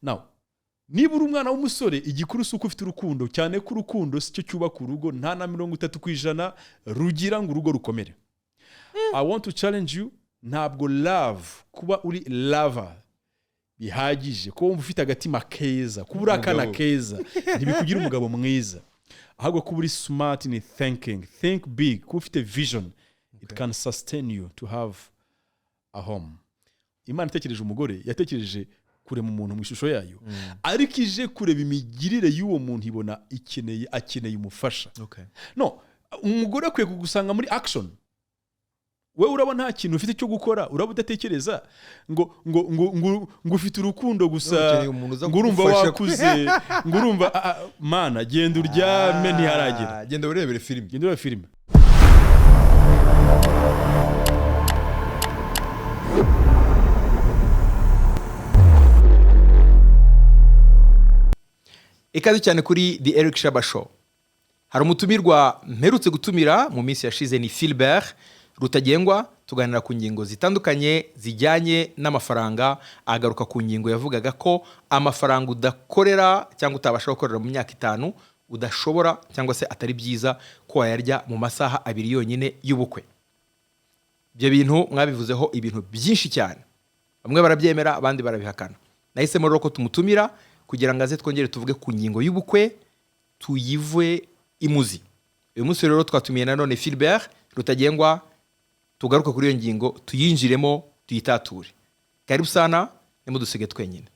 Now, niba uri umwana w'umusore, igikuru si uko ufite urukundo, cyane ko urukundo si cyo cyubaka urugo. Nta na 30% rugira ngo urugo rukomere. I want to challenge you: ntabwo love, kuba uri lover bihagije. Kuba wumva ufite agatima keza, kuba uri akana Umugabo. keza, ntibikugira umugabo mwiza. Ahubwo kuba uri smart in thinking, think big, kuba ufite vision, it can sustain you to have a home. Imana itekereje umugore, yatekereje kurema umuntu mu ishusho yayo, ariko ije kureba imigirire y'uwo muntu, ibona ikeneye, akeneye umufasha. No, umugore akwiye kugusanga muri action. Wowe urabona nta kintu ufite cyo gukora, uraba udatekereza ngo ufite urukundo gusa, Ukeneye umuntu uza ngo urumva kugufasha. wakuze, ngo urumva mana, genda uryame, ntiharagera. Ah, genda urebere filime. Genda urebe filime. Ikaze cyane kuri The Eric Shaba Show. Hari umutumirwa mperutse gutumira mu minsi yashize, ni Philbert Rutagengwa, tuganira ku ngingo zitandukanye zijyanye n'amafaranga. Agaruka ku ngingo yavugaga ko amafaranga udakorera cyangwa utabasha gukorera mu myaka 5, udashobora cyangwa se atari byiza ko wayarya mu masaha 2 yonyine y'ubukwe. Ibyo bintu mwabivuzeho ibintu byinshi cyane, bamwe barabyemera, abandi barabihakana. Nahisemo rero ko tumutumira kugira ngo aze twongere tuvuge ku ngingo y'ubukwe, tuyive imuzi. Uyu munsi rero twatumiye nanone Philbert Rutagengwa, tugaruke kuri iyo ngingo, tuyinjiremo, tuyitature. Karibu sana, nimudusige twenyine.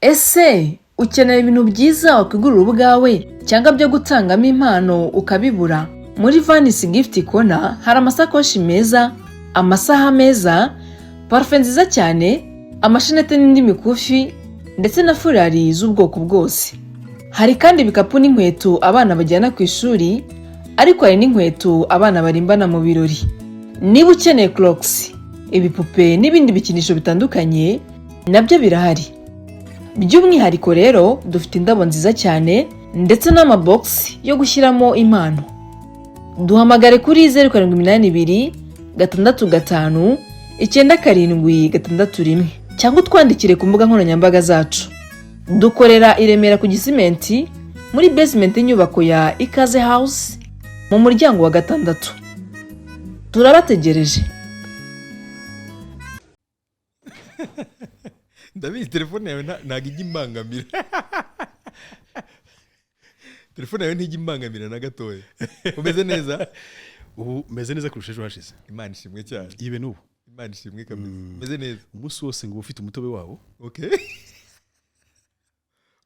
Ese ukeneye ibintu byiza wakwigurira ubwawe cyangwa byo gutangamo impano ukabibura? Muri Vanisi Gift Corner hari amasakoshi meza, amasaha meza, parufe nziza cyane, amashenete n'indi mikufi, ndetse na furari z'ubwoko bwose. Hari kandi ibikapu n'inkweto abana bajyana ku ishuri, ariko hari n'inkweto abana barimbana mu birori. Niba ukeneye Crocs, ibipupe n'ibindi bikinisho bitandukanye, nabyo birahari. By'umwihariko rero dufite indabo nziza cyane ndetse n'amabogisi yo gushyiramo impano. Duhamagare kuri 0782659761, cyangwa utwandikire ku mbuga nkoranyambaga zacu. Dukorera i Remera ku Gisimenti, muri basement y'inyubako ya Ikaze House, mu muryango wa gatandatu. Turabategereje. Ndabizi, telefone yawe ntabwo ijya imbangamira. Telefone yawe ntijya imbangamira na gatoya. Umeze neza? Ubu meze neza kurusha ejo hashize. Imana ishimwe cyane. Ibe n'ubu. Imana ishimwe kabisa, umeze neza. Umunsi wose ngo uba ufite umutobe wawo. Okay,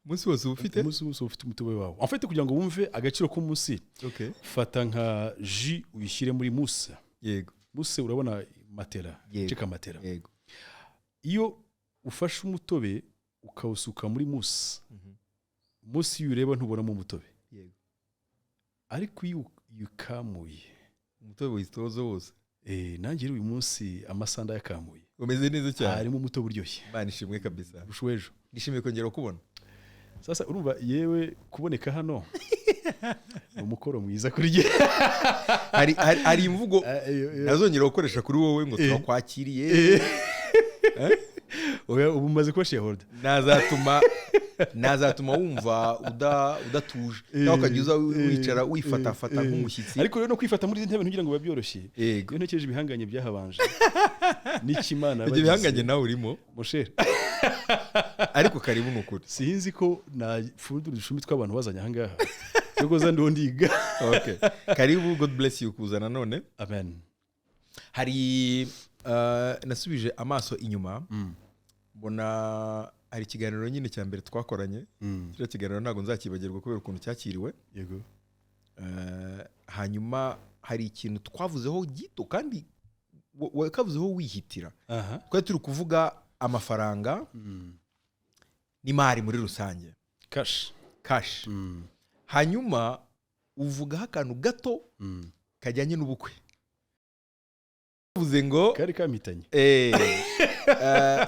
umunsi wose uba ufite Umunsi wose uba ufite umutobe wawo. En fait, kugira ngo wumve agaciro k'umunsi, fata nka jus uyishyire muri mousse. Mousse, urabona matera? Yego. Ceka matera. Yego. Iyo ufashe umutobe ukawusuka muri mousse, mousse iyo ureba ntubonamo umutobe. Ariko iyo uyikamuye, umutobe witoza wose. Nanjye rero uyu munsi amasaha ndayakamuye. Umeze neza cyane. Harimo umutobe uryoshye. Imana ishimwe kabisa. Kurusha uw'ejo. Nishimiye kongera kukubona. Sasa urumva, yewe, kuboneka hano ni umukoro mwiza kuri jye. Hari imvugo ntazongera gukoresha kuri wowe ngo turakwakiriye. Oya, ubu umaze kuba shareholder. Nazatuma wumva udatuje cyangwa ukajya uza wicara wifatafata nk'umushyitsi. Ariko rero no kwifata muri izi ntebe ntugira ngo biba byoroshye. Yego. Iyo ntekereje ibihanganye byahabanje n'ikimana Ibyo bihanganye nawe urimo. Mon cher. Ariko karibu ni ukuri. Sinzi ko napfundura udushumi tw'abantu bazanye ahangaha cyokoza ndiho ndiga. Okay, karibu, God bless you kuza nanone. Amen. Hari nasubije amaso inyuma, mbona hari ikiganiro nyine cya mbere twakoranye. Kiriya kiganiro ntabwo nzakibagirwa kubera ukuntu cyakiriwe. Hanyuma hari ikintu twavuzeho gito kandi wakavuzeho wihitira. Twari turi kuvuga amafaranga n'imari muri rusange. Cash. Cash. Hanyuma uvugaho akantu gato kajyanye n'ubukwe, uvuze ngo Kari kampitanye.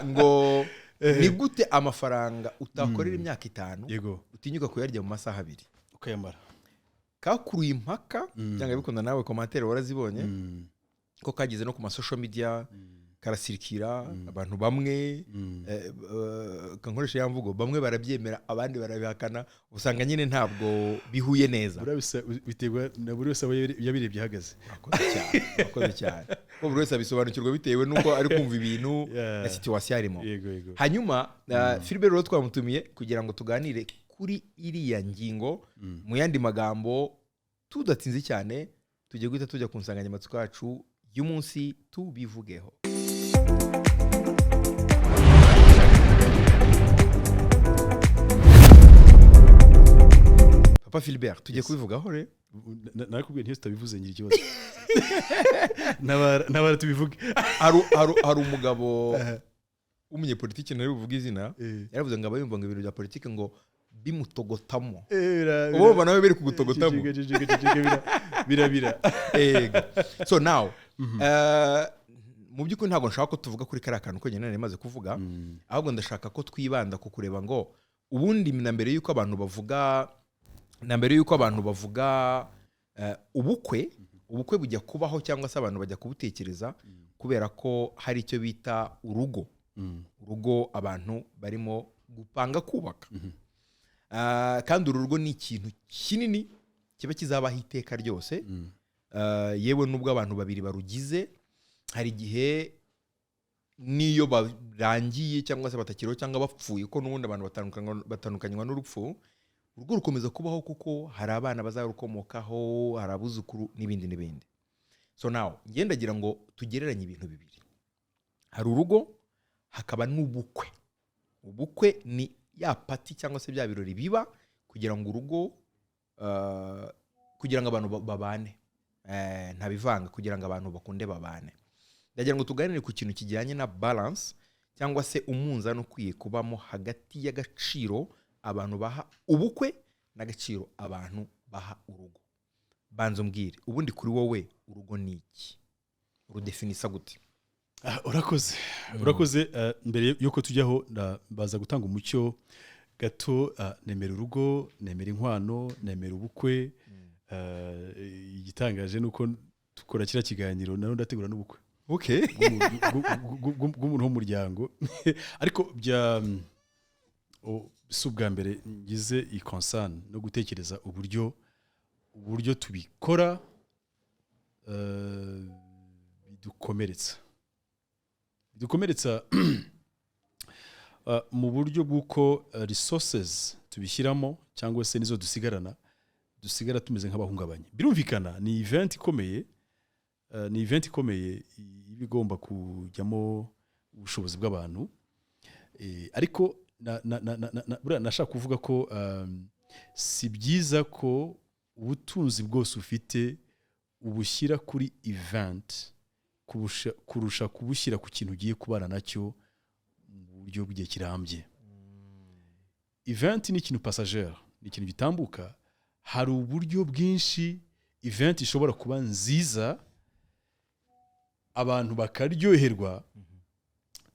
Ngo ni gute amafaranga utakorera imyaka 5 utinyuka kuyarya mu masaha 2 Ukayamara. Kakuruye impaka, cyangwa bikunda nawe commentaire warazibonye, ko kageze no ku ma social media. Karasirikira abantu bamwe, kankoresha ya mvugo, bamwe barabyemera, abandi barabihakana, usanga nyine ntabwo bihuye neza. Buriya biterwa na buri wese aba yabirebye ahagaze. Urakoze cyane, urakoze cyane, ko buri wese abisobanukirwa bitewe n'uko ari kumva ibintu na situation arimo. yego yego Hanyuma Philbert rero twamutumiye kugira ngo tuganire kuri iriya ngingo. Mu yandi magambo, tudatinze cyane, tugiye guhita tujya ku nsanganyamatsiko yacu y'umunsi, tubivugeho. Papa Philbert, tugiye kubivugaho rero. Narakubwiye ntiyo tutabivuze ngira ikibazo. Ntabara tubivuge. Hari umugabo w'umunyepolitiki, ntari buvuge izina, yaravuze ngo aba yumva ngo ibintu bya politiki ngo bimutogotamo. Uba wumva nawe biri kugutogotamo? Ceceka, ceceka, birabira. Ego. So now, mu by'ukuri ntabwo nshaka ko tuvuga kuri kariya kantu konyine nari maze kuvuga, ahubwo ndashaka ko twibanda ku kureba ngo ubundi na mbere y'uko abantu bavuga ubukwe, ubukwe bujya kubaho cyangwa se abantu bajya kubutekereza kubera ko hari icyo bita urugo, urugo abantu barimo gupanga kubaka. Kandi uru rugo ni ikintu kinini kiba kizabaho iteka ryose. Yewe nubwo abantu babiri barugize, hari igihe n'iyo barangiye cyangwa se batakiriho cyangwa bapfuye, ko n'ubundi abantu batandukanywa n'urupfu, urugo rukomeza kubaho kuko hari abana bazarukomokaho, hari abuzukuru n'ibindi n'ibindi. So now ngendagira ngo tugereranye ibintu bibiri: hari urugo, hakaba n'ubukwe. Ubukwe ni ya party cyangwa se bya birori biba kugira ngo urugo, kugira ngo abantu babane, ntabivanga, kugira ngo abantu bakunde babane. Ndagira ngo tuganire ku kintu kijyanye na balance cyangwa se umunzani ukwiye kubamo hagati y'agaciro abantu baha ubukwe n'agaciro abantu baha urugo. Banza umbwire, ubundi kuri wowe urugo ni iki? Urudefinisa gute? Ah, urakoze, urakoze. Mbere yuko tujyaho, baza gutanga umucyo gato. Nemera urugo, nemera inkwano, nemera ubukwe. Igitangaje ni uko dukora kiriya kiganiro nawe ndategura n'ubukwe bw'umuntu w'umuryango, ariko bya si ubwa mbere ngize iyi concern no gutekereza uburyo tubikora bidukomeretsa mu buryo bw'uko resources tubishyiramo cyangwa se nizo dusigarana, dusigara tumeze nk'abahungabanye. Birumvikana, ni event ikomeye, ni event ikomeye iba igomba kujyamo ubushobozi bw'abantu. Ariko buriya nashaka kuvuga ko si byiza ko ubutunzi bwose ufite ubushyira kuri event kurusha kubushyira ku kintu ugiye kubana nacyo mu buryo bw'igihe kirambye. Event ni ikintu passager, ni ikintu gitambuka. Hari uburyo bwinshi event ishobora kuba nziza, abantu bakaryoherwa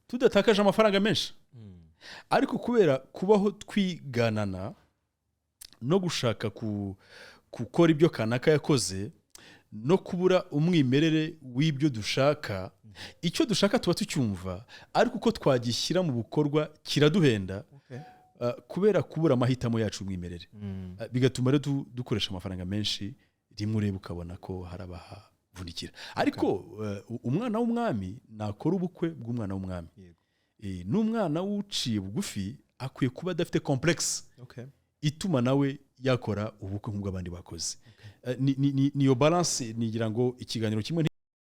tudatakaje amafaranga menshi, ariko kubera kubaho twiganana no gushaka gukora ibyo kanaka yakoze no kubura umwimerere w'ibyo dushaka, icyo dushaka tuba tucyumva, ariko uko twagishyira mu bukorwa kiraduhenda, kubera kubura amahitamo yacu umwimerere. Bigatuma rero dukoresha amafaranga menshi, rimwe ureba ukabona ko hari abahavunikira. Ariko umwana w'umwami nakora ubukwe bw'umwana w'umwami. N'umwana w'uciye bugufi akwiye kuba adafite complexe ituma nawe yakora ubukwe nk'ubwo abandi bakoze. Niyo balance. Nigira ngo ikiganiro kimwe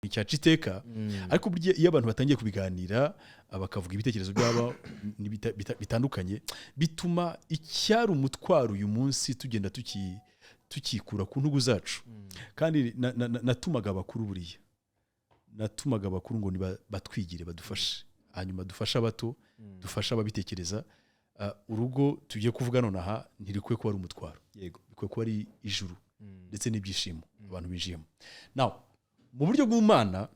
nticyaca iteka, ariko burya iyo abantu batangiye kubiganira, bakavuga ibitekerezo byabo bitandukanye, bituma icyari umutwaro uyu munsi tugenda tukikura ku ntugu zacu. Kandi natumaga abakuru, buriya natumaga abakuru ngo batwigire, badufashe, hanyuma dufashe abato, dufashe ababitekereza. Urugo tugiye kuvuga nonaha ntirikwiye kuba ari umutwaro, bikwiye kuba ari ijuru ndetse n'ibyishimo abantu binjiyemo. Now, mu buryo bw'Imana,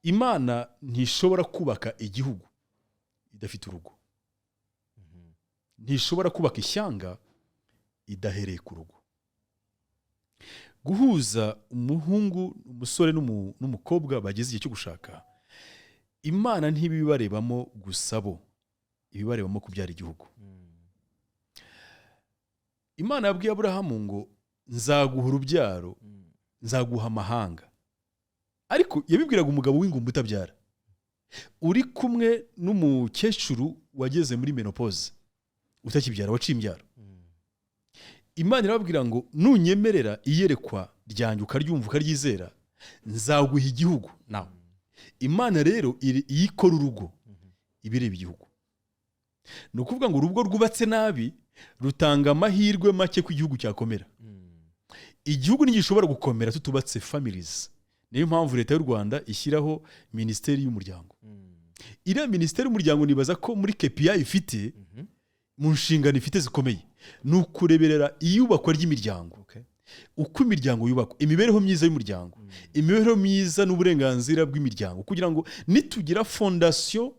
Imana ntishobora kubaka igihugu idafite urugo, ntishobora kubaka ishyanga idahereye ku rugo. Guhuza umuhungu, umusore n'umukobwa bageze igihe cyo gushaka. Imana ntibibarebamo gusa, bo ibibarebamo kubyara igihugu. Imana yabwiye Aburahamu ngo: "Nzaguha urubyaro, nzaguha amahanga." Ariko yabibwiraga umugabo w'ingumba utabyara, uri kumwe n'umukecuru wageze muri ménopause, utakibyara, waciye imbyaro. Imana irababwira ngo: "Nunyemerera iyerekwa ryanjye, ukaryumva, ukaryizera, nzaguha igihugu." Nawe Imana rero iyo ikora urugo iba ireba igihugu. Ni ukuvuga ngo urugo rwubatse nabi rutanga amahirwe make ko igihugu cyakomera. Igihugu ntigishobora gukomera tutubatse families. Niyo mpamvu Leta y'u Rwanda ishyiraho Minisiteri y'Umuryango. Iriya Minisiteri y'Umuryango, nibaza ko muri KPI ifite, mu nshingano ifite zikomeye, ni ukureberera iyubakwa ry'imiryango, uko imiryango yubakwa, imibereho myiza y'umuryango, imibereho myiza n'uburenganzira bw'imiryango, kugira ngo nitugira fondation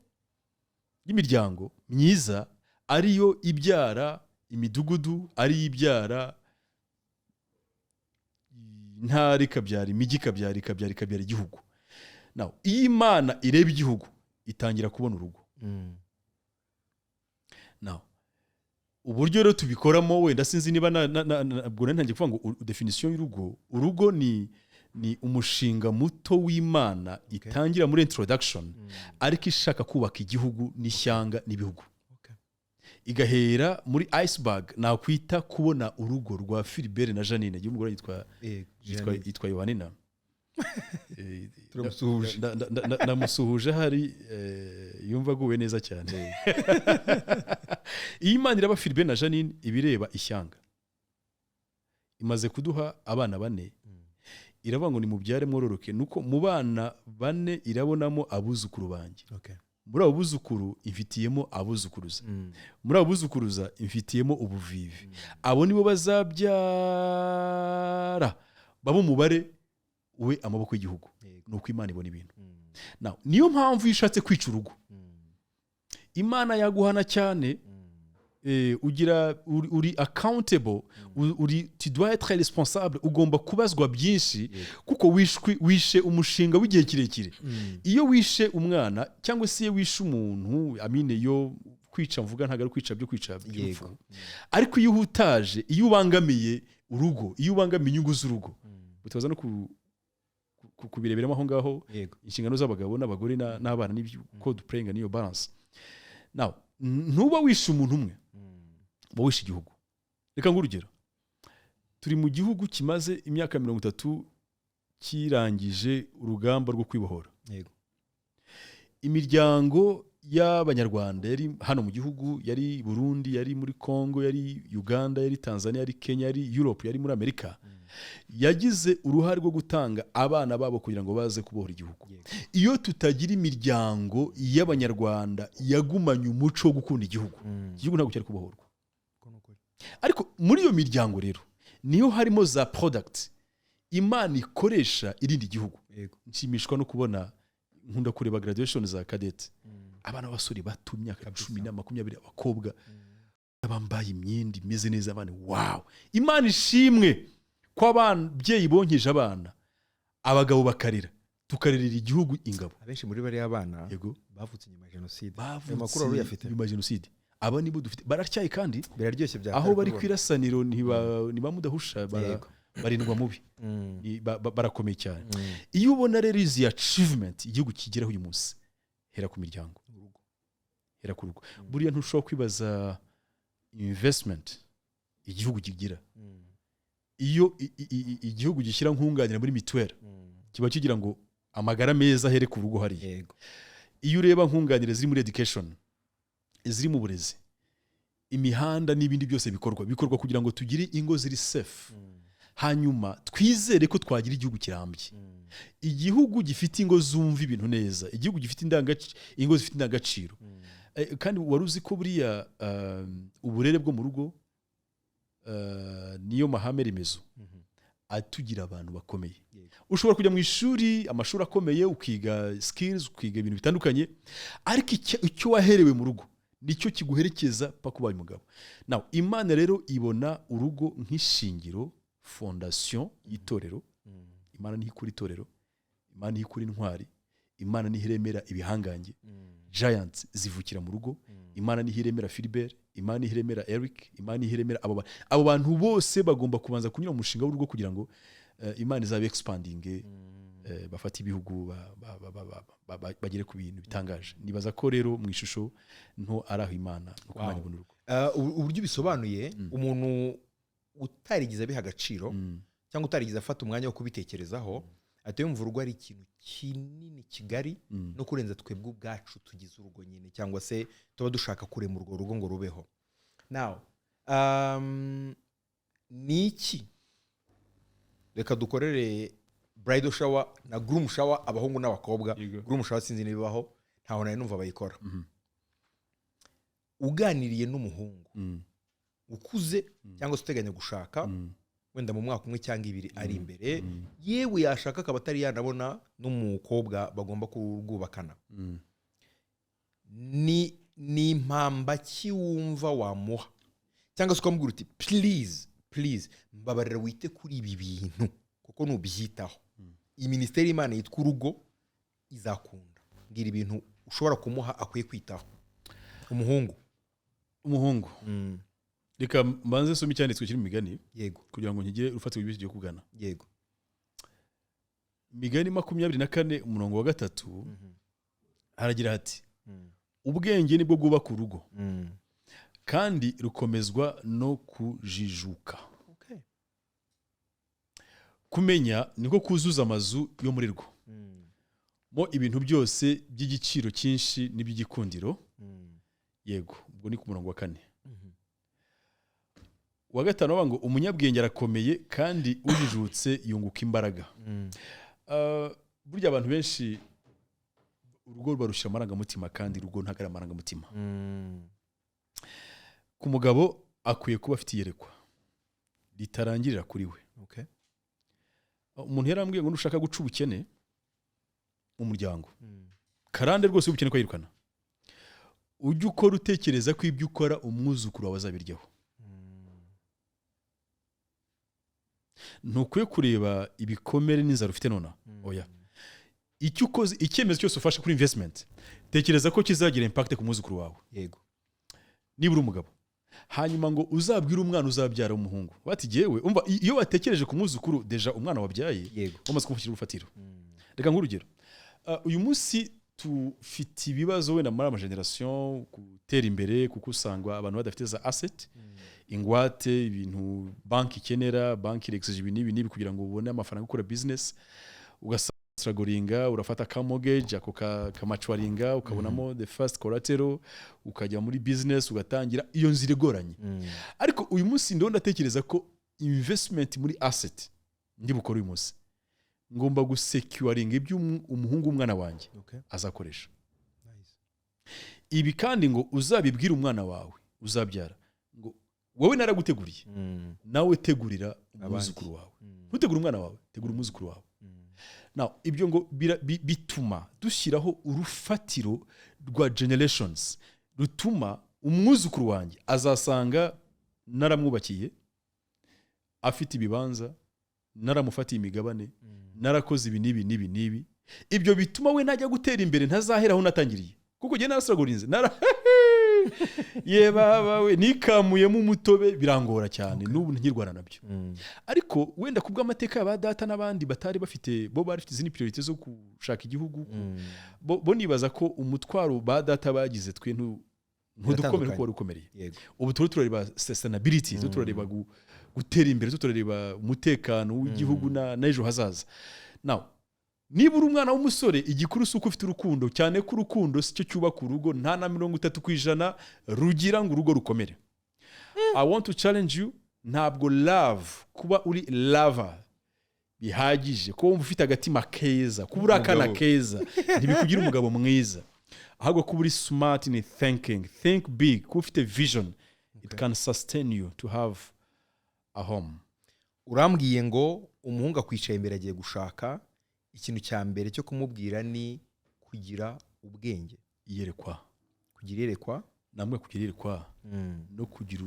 y'imiryango myiza, ariyo ibyara imidugudu, ariyo ibyara intara, ikabyara imijyi, ikabyara, ikabyara, ikabyara igihugu. Now, iyo Imana ireba igihugu, itangira kubona urugo. Now, uburyo rero tubikoramo, wenda sinzi niba ubwo nari ntangiye kuvuga ngo definition y'urugo: urugo ni umushinga muto w'Imana itangira muri introduction, ariko ishaka kubaka igihugu n'ishyanga n'ibihugu. Igahera muri iceberg nakwita kubona urugo rwa Philibert na Janine. Igihe umugore yitwa Yohanina. Turamusuhuje. Ndamusuhuje hari yumva aguwe neza cyane. Iyo Imana iraba Philibert na Janine, ibireba ishyanga. Imaze kuduha abana bane, iravuga ngo: "Nimubyare mwororoke." Nuko mu bana bane irabonamo abuzukuru banjye. Muri abo buzukuru imfitiyemo abuzukuruza, muri abo buzukuruza imfitiyemo ubuvivi. Abo nibo bazabyara baba umubare we amaboko y'igihugu. Ni uko Imana ibona ibintu. Now, niyo mpamvu iyo ushatse kwica urugo, Imana yaguhana cyane. Ugira uri accountable, uri, tu dois être responsable, ugomba kubazwa byinshi, kuko wishe umushinga w'igihe kirekire. Iyo wishe umwana cyangwa se iyo wishe umuntu, amine, yo kwica mvuga ntabwo ari kwica byo kwica by'urupfu, ariko iyo uhutaje, iyo ubangamiye urugo, iyo ubangamiye inyungu z'urugo, butaza no kubireberamo aho ngaho, inshingano z'abagabo n'abagore n'abana n'ibyo, ko dupurenga n'iyo balance. Now, ntuba wishe umuntu umwe, uba wishe igihugu. Reka nguhe urugero: turi mu gihugu kimaze imyaka 30 kirangije urugamba rwo kwibohora. Imiryango y'Abanyarwanda yari hano mu gihugu, yari i Burundi, yari muri Congo, yari Uganda, yari Tanzania, yari Kenya, yari Europe, yari muri Amerika, yagize uruhare rwo gutanga abana babo kugira ngo baze kubohora igihugu. Iyo tutagira imiryango y'Abanyarwanda yagumanye umuco wo gukunda igihugu, igihugu ntabwo cyari kubohorwa. Ariko muri iyo miryango rero niyo harimo za product Imana ikoresha irindi gihugu. Nshimishwa no kubona, nkunda kureba graduation za cadet, abana b'abasore bato, imyaka 10 na 20, abakobwa bambaye imyenda imeze neza, abana, wow! Imana ishimwe ko ababyeyi bonkeje abana, abagabo bakarera, tukarerera igihugu ingabo. Abenshi muri bariya bana bavutse nyuma ya jenoside. Ayo makuru wari Bavutse uyafite? nyuma ya jenoside. Aba nibo dufite, baratyaye kandi Biraryoshye bya aho bari kubona. kwirasaniro ntiba mudahusha barindwa mubi. Barakomeye cyane. Iyo ubona rero izi achievement igihugu kigeraho uyu munsi, hera ku miryango, hera ku rugo. Buriya ntushobora kwibaza investment igihugu kigira iyo igihugu gishyira nkunganire muri mituweli, kiba kigira ngo amagara meza ahere ku rugo hariya. Iyo ureba nkunganire ziri muri education, ziri mu burezi, imihanda n'ibindi byose bikorwa, bikorwa kugira ngo tugire ingo ziri safe, hanyuma twizere ko twagira igihugu kirambye, igihugu gifite ingo zumva ibintu neza, igihugu gifite ingo zifite indangagaciro. Kandi wari uzi ko buriya uburere bwo mu rugo niyo mahame remezo atugira abantu bakomeye? Ushobora kujya mu ishuri, amashuri akomeye, ukiga skills, ukiga ibintu bitandukanye, ariko icyo waherewe mu rugo nicyo kiguherekeza paka ubaye umugabo. Now, Imana rero ibona urugo nk'ishingiro, fondation y'itorero. Imana niho ikura itorero, Imana niho ikura intwari. Imana niho iremera ibihangange. Giants zivukira mu rugo. Imana niho iremera Philbert, Imana niho iremera Eric, Imana niho iremera abo bantu bose. Bagomba kubanza kunyura mu mushinga w'urugo kugira ngo Imana izabe expanding, bafate ibihugu, bagere ku bintu bitangaje. Nibaza ko rero mu ishusho nto ari aho Imana, nuko Imana ibona urugo. Uburyo ubisobanuye, umuntu utarigeze abiha agaciro cyangwa utarigeze afata umwanya wo kubitekerezaho ahita yumva urugo ari ikintu kinini, kigari no kurenza twebwe ubwacu tugize urugo nyine, cyangwa se tuba dushaka kurema urwo rugo ngo rubeho. Now, ni iki? Reka dukorere bridal shower na groom shower, abahungu n'abakobwa. Yego. Groom shower sinzi nibibaho, ntaho nari numva bayikora. Uganiriye n'umuhungu ukuze cyangwa se uteganya gushaka, wenda mu mwaka umwe cyangwa 2 ari imbere, yewe yashaka akaba atari yanabona n'umukobwa bagomba kurwubakana, ni impamba ki wumva wamuha, cyangwa se ukamubwira uti: "Please, please, mbabarira wite kuri ibi bintu, kuko nubyitaho iyi minisiteri y'Imana yitwa urugo izakunda"? Mbwira ibintu ushobora kumuha akwiye kwitaho umuhungu. Umuhungu, reka mbanze nsome icyanditswe kiri mu Migani kugira ngo nkigire urufatiro rw'ibyo tugiye kugana. Migani 24 umurongo wa 3 haragira hati: "Ubwenge nibwo bwubaka urugo, kandi rukomezwa no kujijuka. Kumenya niko kuzuza amazu yo muri rwo mo ibintu byose by'igiciro cyinshi n'iby'igikundiro." Yego, ubwo ni ku murongo wa 4. Uwa 5 bavuga ngo: "Umunyabwenge arakomeye, kandi ujijutse yunguka imbaraga." Burya abantu benshi urugo barusha amarangamutima, kandi urugo ntabwo ari amarangamutima. Ku mugabo akwiye kuba afite iyerekwa ritarangirira kuri we. Umuntu yarambwiye ngo nushaka guca ubukene mu muryango, karande rwose y'ubukene kwayirukana, ujye ukora utekereza ko ibyo ukora umwuzukuru wawe azabiryaho. Ntukwiye kureba ibikomere n'inzara ufite nonaha, oya. Icyo ukoze, icyemezo cyose ufashe kuri investment, tekereza ko kizagira impact ku mwuzukuru wawe niba uri umugabo. Hanyuma ngo uzabwire umwana uzabyara w'umuhungu bati: "Jyewe umva." Iyo watekereje ku mwuzukuru, déjà umwana wabyaye wamaze kumushyira urufatiro. Reka nk'urugero, uyu munsi tufite ibibazo wenda muri ama generation gutera imbere, kuko usanga abantu badafite za asset, ingwate, ibintu banki ikenera. Banki irexige ibi n'ibi n'ibi kugira ngo ubone amafaranga yo gukora business. Ugastrugglinga, urafata ka mortgage, ako kamaturinga, ukabonamo the first collateral, ukajya muri business, ugatangira iyo nzira igoranye. Ariko uyu munsi ndiho ndatekereza ko investment muri asset ndi bukore uyu munsi, ngomba gusecuringa ibyo umuhungu w'umwana wanjye azakoresha. Ibi kandi ngo uzabibwire umwana wawe uzabyara ngo: "Wowe naraguteguriye, nawe tegurira umwuzukuru wawe." Ntutegure umwana wawe, tegura umwuzukuru wawe. Now, ibyo ngo bituma dushyiraho urufatiro rwa generations rutuma umwuzukuru wanjye azasanga naramwubakiye, afite ibibanza, naramufatiye imigabane, narakoze ibi n'ibi n'ibi n'ibi. Ibyo bituma we najya gutera imbere ntazahera aho natangiriye, kuko njye narastrugglinze, nara ye baba we, nikamuyemo umutobe birangora cyane, n'ubu nkirwana nabyo. Ariko wenda ku bw'amateka ya ba data n'abandi batari bafite, bo bari bafite izindi priorité zo gushaka igihugu. Bo nibaza ko umutwaro ba data bagize twe ntudukomere kuko wari ukomereye. Ubu turiho turareba sustainability, turiho turareba gutera imbere, turiho turareba umutekano w'igihugu n'ejo hazaza. Now, niba uri umwana w'umusore, igikuru si uko ufite urukundo cyane, ko urukundo si cyo cyubaka urugo, nta na 30% rugira ngo urugo rukomere. I want to challenge you: ntabwo love, kuba uri lover bihagije, kuba wumva ufite agatima keza, kuba uri akana Umugabo. keza, ntibikugira umugabo mwiza. Ahubwo kuba uri smart in thinking, think big, kuba ufite vision, it can sustain you to have a home. Urambwiye ngo umuhungu akwicaye imbere agiye gushaka, ikintu cya mbere cyo kumubwira ni kugira ubwenge. Iyerekwa. Kugira iyerekwa. Namwe kugira iyerekwa no kugira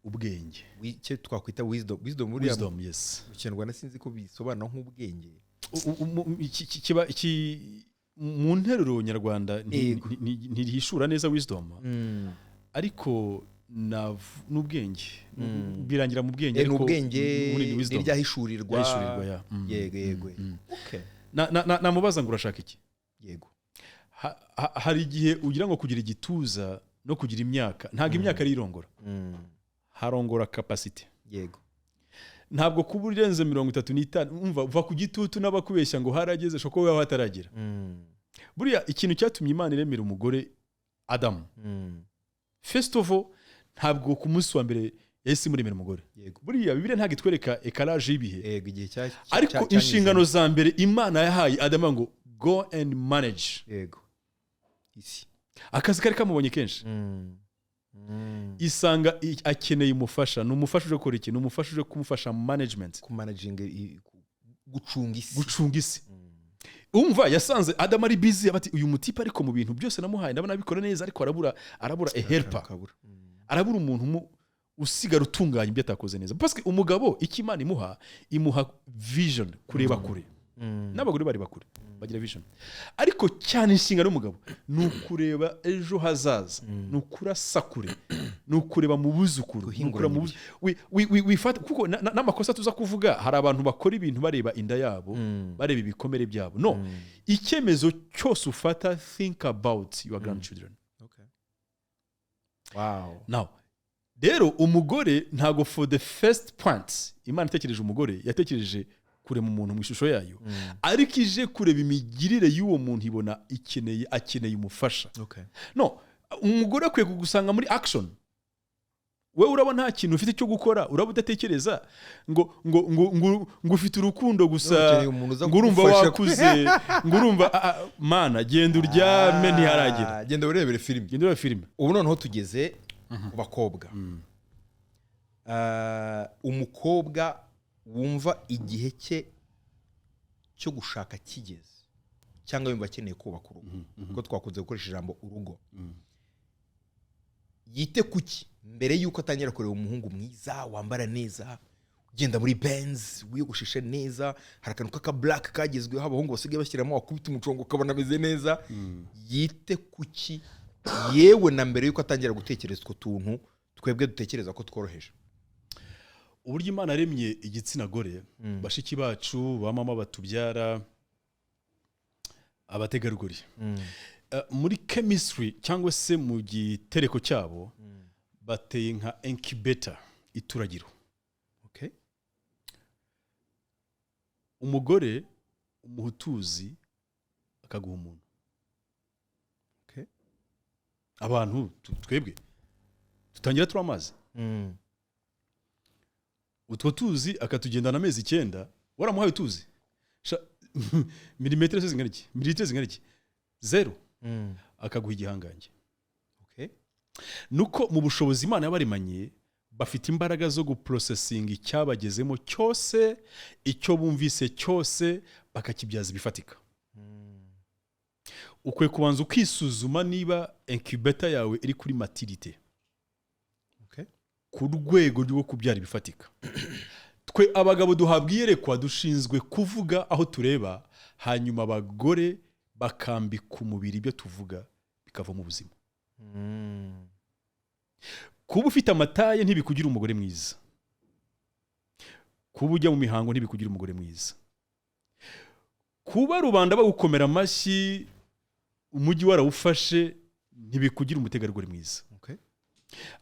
ubwenge. Icyo twakwita wisdom, wisdom buriya Wisdom, yes. mu Kinyarwanda sinzi ko bisobanura nk'ubwenge. Kiba iki Mu nteruro nyarwanda ntirihishura neza wisdom, ariko n'ubwenge birangira mu bwenge. Ni Ariko ubwenge. Muri ni wisdom. N'iryahishurirwa. Ryahishurirwa, ya. Yego. Okay. Namubaza ngo: "Urashaka iki?" Hari igihe ugira ngo kugira igituza no kugira imyaka, ntabwo imyaka ari irongora, harongora capacity. Ntabwo kuba urenze 35, umva, uva ku gitutu n'abakubeshya ngo harageze, ushobora kuba waba hataragera. Buriya ikintu cyatumye Imana iremera umugore Adamu, first of all, ntabwo ku munsi wa mbere yahise imuremera umugore. Buriya Bibiliya ntabwo itwereka écalage y'ibihe. Yego, igihe cya Ariko inshingano za mbere Imana yahaye Adamu ngo: "Go and manage." Yego, isi. Akazi kari kamubonye kenshi. Isanga akeneye umufasha. Ni umufasha uje gukora iki? Ni umufasha uje kumufasha management. Kumanaginga, gucunga isi. Gucunga isi. Umva, yasanze Adamu ari busy, bati: "Uyu mutipe, ariko mu bintu byose namuhaye ndabona abikora neza, ariko arabura a helper." Akabura. Arabura umuntu usigara utunganya ibyo atakoze neza, parce que umugabo icyo Imana imuha, imuha vision, kureba kure. N'abagore bari bakure bagira vision, ariko cyane inshingano y'umugabo ni ukureba ejo hazaza, ni ukurasa kure, ni ukureba mu buzukuru, ni ukureba mu wifata kuko n'amakosa tuza kuvuga, hari abantu bakora ibintu bareba inda yabo, bareba ibikomere byabo. No icyemezo cyose ufata, think about your grandchildren. Now rero, umugore ntago, for the first point, Imana itekereje umugore, yatekereje kurema umuntu mu ishusho yayo, ariko ije kureba imigirire y'uwo muntu, ibona ikeneye, akeneye umufasha. No umugore akwiye kugusanga muri action. Wowe urabona nta kintu ufite cyo gukora, uraba udatekereza ngo ufite urukundo gusa. Ukeneye umuntu uza Ngo urumva kugufasha. wakuze, ngo urumva mana, genda uryame, ntiharagera. Ah, genda urebere filime. Genda urebe filime. Ubu noneho tugeze ku bakobwa. Umukobwa wumva igihe cye cyo gushaka kigeze, cyangwa yumva akeneye kubaka urugo, kuko twakunze gukoresha ijambo urugo, yite kuki mbere y'uko atangira kureba umuhungu mwiza wambara neza, ugenda muri Benz, wiyogosheshe neza? Hari akantu k'aka black kagezweho abahungu basigaye bashyiramo, wakubita umucongo ukabona ameze neza. Yite kuki yewe na mbere y'uko atangira gutekereza utwo tuntu twebwe dutekereza ko tworoheje? Uburyo Imana yaremye igitsina gore, bashiki bacu, ba mama batubyara, abategarugori, muri chemistry cyangwa se mu gitereko cyabo, bateye nka incubator, ituragiro. Umugore umuha utuzi akaguha umuntu. Abantu twebwe dutangira turi amazi, utwo tuzi akatugendana amezi 9. Waramuhaye utuzi milimetero se zingana iki, mililitiro zingana iki? Zero. Akaguha igihangange. Nuko mu bushobozi Imana yabaremanye, bafite imbaraga zo guprocessinga icyabagezemo cyose, icyo bumvise cyose bakakibyaza ibifatika. Ukwiye kubanza ukisuzuma niba incubator yawe iri kuri maturité ku rwego rwo kubyara ibifatika. Twe abagabo duhabwa iyerekwa, dushinzwe kuvuga aho tureba, hanyuma abagore bakambika umubiri ibyo tuvuga, bikava mu buzima. Kuba ufite amataye ntibikugira umugore mwiza, kuba ujya mu mihango ntibikugira umugore mwiza, kuba rubanda bagukomera amashyi, umujyi warawufashe, ntibikugira umutegarugori mwiza.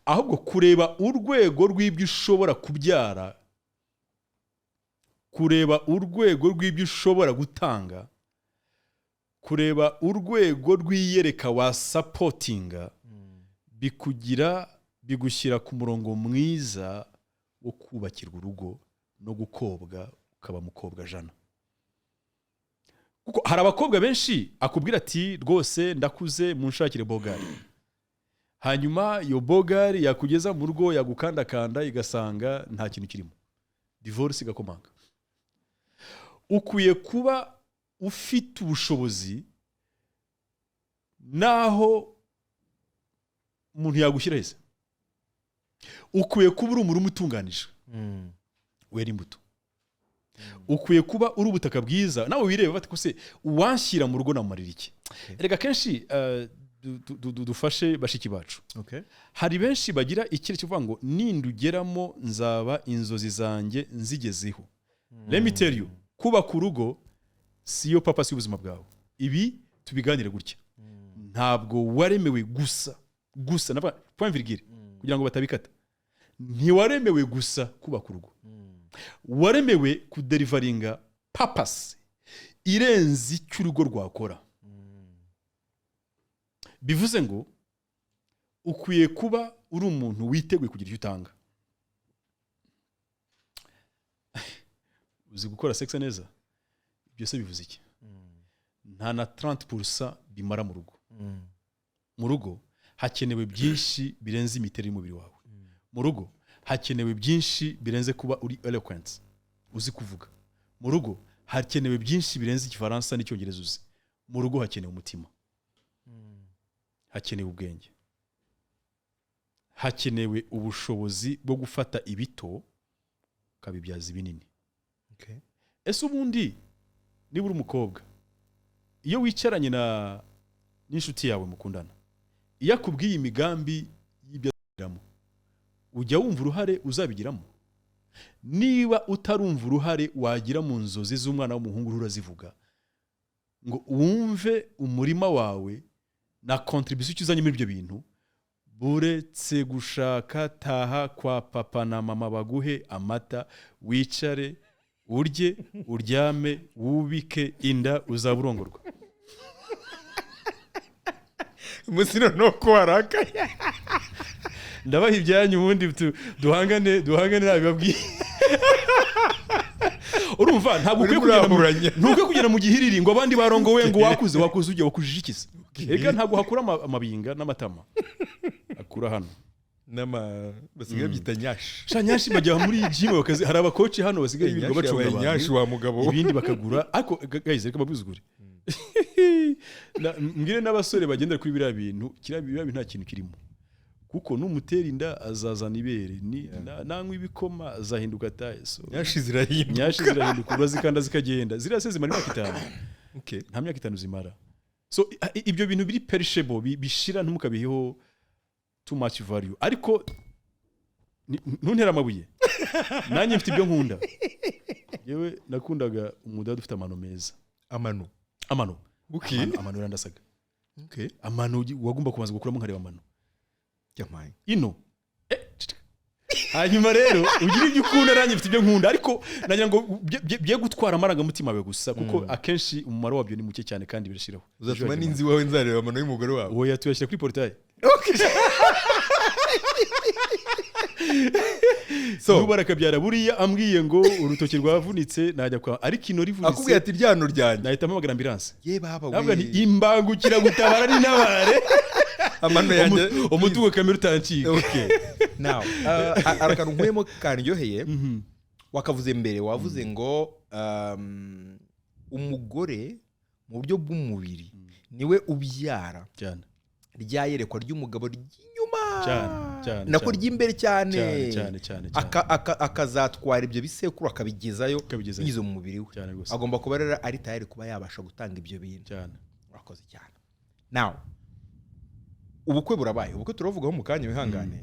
Ahubwo kureba urwego rw'ibyo ushobora kubyara, kureba urwego rw'ibyo ushobora gutanga, kureba urwego rw'iyereka wasupportinga, bikugira, bigushyira ku murongo mwiza wo kubakirwa urugo no gukobwa ukaba mukobwa jana. Kuko hari abakobwa benshi akubwira ati: "Rwose ndakuze, munshakire beau gars." Hanyuma iyo beau gars yakugeza mu rugo, yagukandakanda, igasanga nta kintu kirimo, divorce igakomanga. Ukwiye kuba ufite ubushobozi naho umuntu yagushyira hese. Ukwiye kuba uri umurima utunganije wera imbuto. Ukwiye kuba uri ubutaka bwiza, nawe wireba bati: "Kose uwanshyira mu rugo namumarira iki?" Reka kenshi dufashe bashiki bacu. Hari benshi bagira ikiri kivuga ngo: "Nindugeramo nzaba inzozi zanjye nzigezeho." Let me tell you, kubaka urugo siyo purpose y'ubuzima bwawe. Ibi tubiganire gutya: ntabwo waremewe gusa gusa, navuga point virgule kugira ngo batabikata, ntiwaremewe gusa kubaka urugo. Waremewe kudeliveringa purpose irenze icyo urugo rwakora. Bivuze ngo ukwiye kuba uri umuntu witeguye kugira icyo utanga. Uzi gukora sex neza, byose bivuze iki? Nta na 30% bimara mu rugo. Mu rugo hakenewe byinshi birenze imiterere y'umubiri wawe. Mu rugo hakenewe byinshi birenze kuba uri eloquent, uzi kuvuga. Mu rugo hakenewe byinshi birenze Igifaransa n'Icyongereza uzi. Mu rugo hakenewe umutima, hakenewe ubwenge, hakenewe ubushobozi bwo gufata ibito ukabibyaza ibinini. Ese ubundi niba uri umukobwa, iyo wicaranye na n'inshuti yawe mukundana, iyo akubwiye imigambi y'ibyo azabigiramo, ujya wumva uruhare uzabigiramo? Niba utarumva uruhare wagira mu nzozi z'umwana w'umuhungu urazivuga ngo wumve umurima wawe na contribution icyo uzanye muri ibyo bintu, buretse gushaka, taha kwa papa na mama baguhe amata, wicare, urye, uryame, wubike inda, uzaba urongorwa. Umunsi noneho ko warakaye. Ndabaha ibyanyu, ubundi duhangane, duhangane, nabibabwiye. Urumva, ntabwo ukwiye Urimo kugenda mu uraburanya. Ntukwiye kugenda mu gihiriri ngo abandi barongowe, ngo wakuze, wakuze ujya wakujije ikize. Ega ntabwo hakura amabinga n'amatama, akura hano. N'ama basigaye babyita nyashi. Sha, nyashi bajya muri gym bakazi. Hari abakoci hano basigaye birirwa Nyashi bacunga yabaye nyashi abantu wa mugabo. Ibindi bakagura. Ariko guys, reka mbabwize ukuri. Mbwire n'abasore bagendera kuri biriya bintu, kiriya biriya bintu nta kintu kirimo, kuko numutera inda azazana ibere, ni nanywa ibikoma azahinduka taye. So Nyashi zirahinduka. Nyashi zirahinduka, urazikanda zikagenda. Ziriya se zimara imyaka 5? Nta myaka 5 zimara. So ibyo bintu biri perishable, bishira, ntimukabiheho too much value. Ariko ntuntere amabuye, nanjye mfite ibyo nkunda. Yewe, nakundaga umudada ufite amano meza. Amano? Amano. Amano yarandasaga. Amano wagomba kubanza gukuramo nkareba amano. Yampaye. Ino. Ceceka. Hanyuma rero ugira ibyo ukunda, nanjye mfite ibyo nkunda, ariko nagira ngo bye gutwara amarangamutima yawe gusa, kuko akenshi umumaro wabyo ni muke cyane kandi birashiraho. Uzatuma n'inzu iwawe nzareba amano y'umugore wawe. Oya, tuyashyira kuri portail. So nuba arakabyara buriya ambwiye ngo urutoki rwavunitse, najya kwa, ariko ino rivunitse akubwiye ati: "Ryano ryanjye." Nahita mpamagara ambulance. Ye baba. Navuga nti we imbangukiragutabara n'intabare. Amano yanjye. Umutungo kamere utancika. Okay, now hari akantu nkuyemo karyoheye wakavuze mbere. Wavuze ngo umugore mu buryo bw'umubiri niwe ubyara cyane rya yerekwa ry'umugabo ry'inyuma, Cyane, cyane, nako cyane. ry'imbere cyane. Cyane, cyane, cyane, cyane. Akazatwara ibyo bisekuru akabigezayo Akabigezayo. binyuze mu mubiri we. Cyane rwose. Agomba kuba rero ari tayari kuba yabasha gutanga ibyo bintu. Cyane. Urakoze cyane. Now ubukwe burabaye, ubukwe turavugaho mu kanya, wihangane.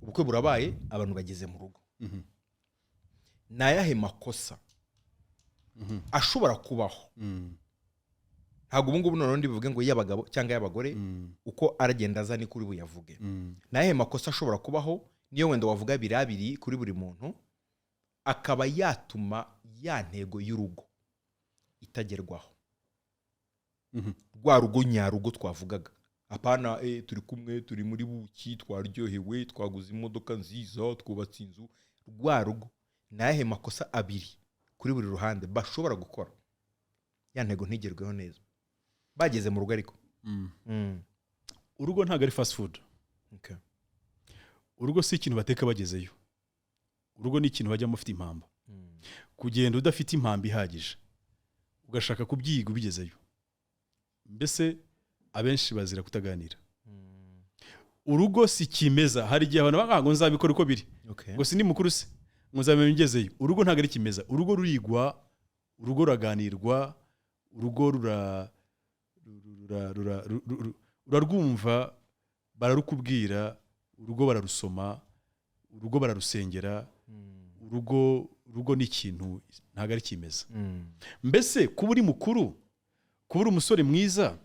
Ubukwe burabaye, abantu bageze mu rugo. Ni ayahe makosa ashobora kubaho? Ntabwo ubu ngubu noneho ndibuvuge ngo y'abagabo cyangwa y'abagore, uko aragenda aza ni kuri buyavuge. Ni ayahe makosa ashobora kubaho, niyo wenda wavuga abiri abiri kuri buri muntu, akaba yatuma ya ntego y'urugo itagerwaho? Rwa rugo nyarugo twavugaga, apana turi kumwe, turi muri buki, twaryohewe, twaguze imodoka nziza, twubatse inzu. Rwa rugo, ni ayahe makosa abiri kuri buri ruhande bashobora gukora ya ntego ntigerweho neza bageze mu rugo ariko? Urugo ntabwo ari fast food. Urugo si ikintu bateka bagezeyo. Urugo ni ikintu bajyamo ufite impamba. Kugenda udafite impamba ihagije ugashaka kubyiga ubigezeyo, mbese abenshi bazira kutaganira. Urugo si kimeza. Hari igihe abantu bavuga ngo: "Nzabikora uko biri." Ngo: "Si ndi mukuru se?" Ngo nzabimenya ngezeyo. Urugo ntabwo ari kimeza. Urugo rurigwa, urugo ruraganirwa, urugo rura rura rura ru- ru- urarwumva, bararukubwira, urugo bararusoma, urugo bararusengera. Urugo ni ikintu, ntabwo ari kimeza. Mbese kuba uri mukuru, kuba uri umusore mwiza,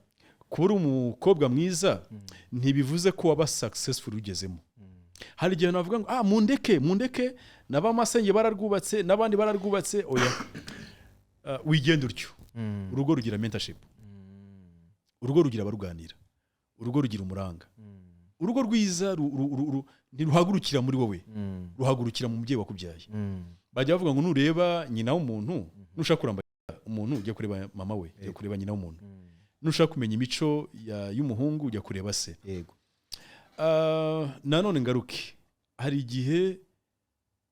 kuba uri umukobwa mwiza, ntibivuze ko waba successful ugezemo. Hari igihe navuga ngo: "Ah, mundeke, mundeke, n'abamasenge bararwubatse, n'abandi bararwubatse." Oya. Wigenda utyo. Urugo rugira mentorship, urugo rugira abaruganira, urugo rugira umuranga. Urugo rwiza ntiruhagurukira muri wowe, ruhagurukira mu mubyeyi wakubyaye. Bajya bavuga ngo nureba nyina w'umuntu, nushaka kuramba umuntu ujya kureba mama we, ujya kureba nyina w'umuntu. Nushaka kumenya imico y'umuhungu ujya kureba se. Nanone ngaruke, hari igihe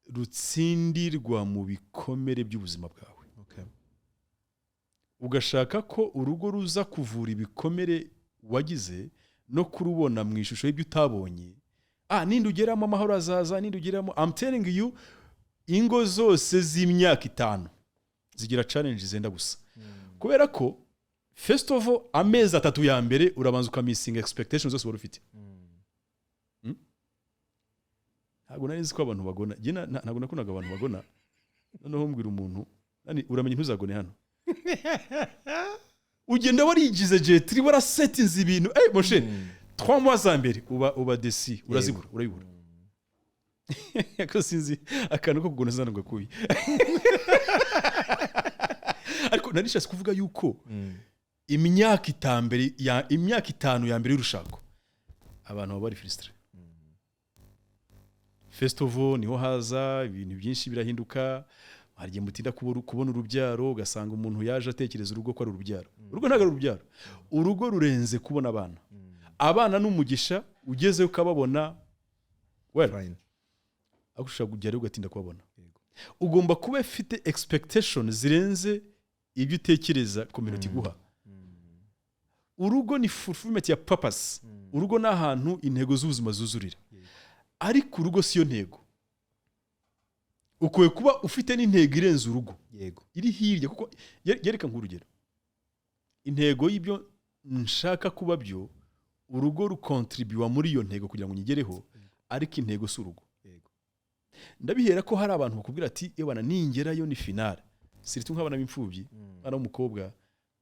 rutsindirwa mu bikomere by'ubuzima bwawe, ugashaka ko urugo ruza kuvura ibikomere wagize no kurubona mu ishusho y'ibyo utabonye. Nindi ugeramo amahoro azaza, nindi ugeramo. I'm telling you, ingo zose z'imyaka 5 zigira challenge zenda gusa, kubera ko first of all, amezi 3 ya mbere urabanza ukamissinga expectations zose wari ufite. Ntabwo nari nzi ko abantu bagona. Njye ntabwo nakundaga abantu bagona. Noneho mbwira umuntu nani, uramenye ntuzagone hano. Ugenda warigize jetri, warasetinze ibintu, mon cher, 3 mois za mbere uba déçu, urazibura, urabibura ko sinzi akantu ko kugona zana gakuye. Ariko nari nishatse kuvuga yuko imyaka 5 ya mbere y'urushako abantu baba bari frustré. First of all, niho haza ibintu byinshi birahinduka. Hari igihe mutinda kubona urubyaro, ugasanga umuntu yaje atekereza urugo ko ari urubyaro. Urugo ntabwo ari urubyaro, urugo rurenze kubona abana. Abana ni umugisha, ugezeyo ukababona, well, Fine. ariko ushobora kugerayo ugatinda kubabona. Ugomba kuba ufite expectation zirenze ibyo utekereza community iguha. Urugo ni fulfillment ya purpose. Urugo ni ahantu intego z'ubuzima zuzurira, ariko urugo siyo ntego. Ukwiye kuba ufite n'intego irenze urugo, iri hirya, kuko yereka nk'urugero, intego y'ibyo nshaka kuba byo, urugo rukontribuwa muri iyo ntego kugira ngo nyigereho, ariko intego si urugo. Ndabihera ko hari abantu bakubwira ati: "Ebana, ningerayo ni finale." Surtout nk'abana b'imfubyi, umwana w'umukobwa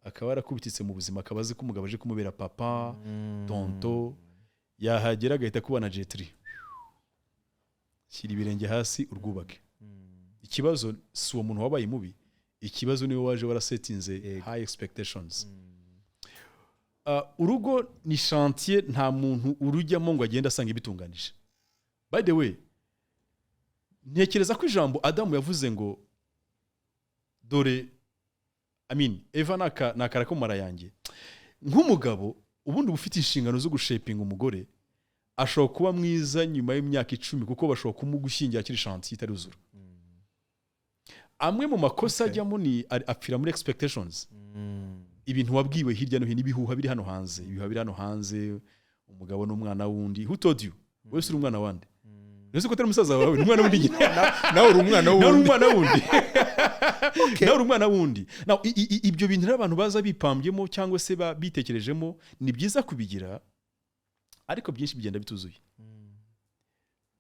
akaba yarakubititse mu buzima, akaba azi ko umugabo aje kumubera papa, tonto, yahagera agahita kubana jetri. Shyira ibirenge hasi urwubake. Ikibazo si uwo muntu wabaye mubi, ikibazo niwe waje warasetinze high expectations. Urugo ni chantier, nta muntu urujyamo ngo agende asanga ibitunganije. By the way, ntekereza ko ijambo Adamu yavuze ngo "Dore, I mean, Eva ni akara ko mu mara yanjye." Nk'umugabo ubundi uba ufite inshingano zo gushapinga umugore. Ashobora kuba mwiza nyuma y'imyaka 10, kuko bashobora kumugushyingira akiri chantier itaruzura. Amwe mu makosa ajyamo ni apfira muri expectations, ibintu wabwiwe hirya no hino, ibihuha biri hano hanze, ibihuha biri hano hanze: umugabo n'umwana wundi. Who told you? Wowe uri umwana wande? Ntuzi ko atari musaza wawe, ni umwana wundi nyine. Nawe uri umwana Nawe uri w'undi. umwana wundi, nawe uri umwana wundi. Now, ibyo bintu rero abantu baza bipambyemo cyangwa se bitekerejemo, ni byiza kubigira, ariko byinshi bigenda bituzuye.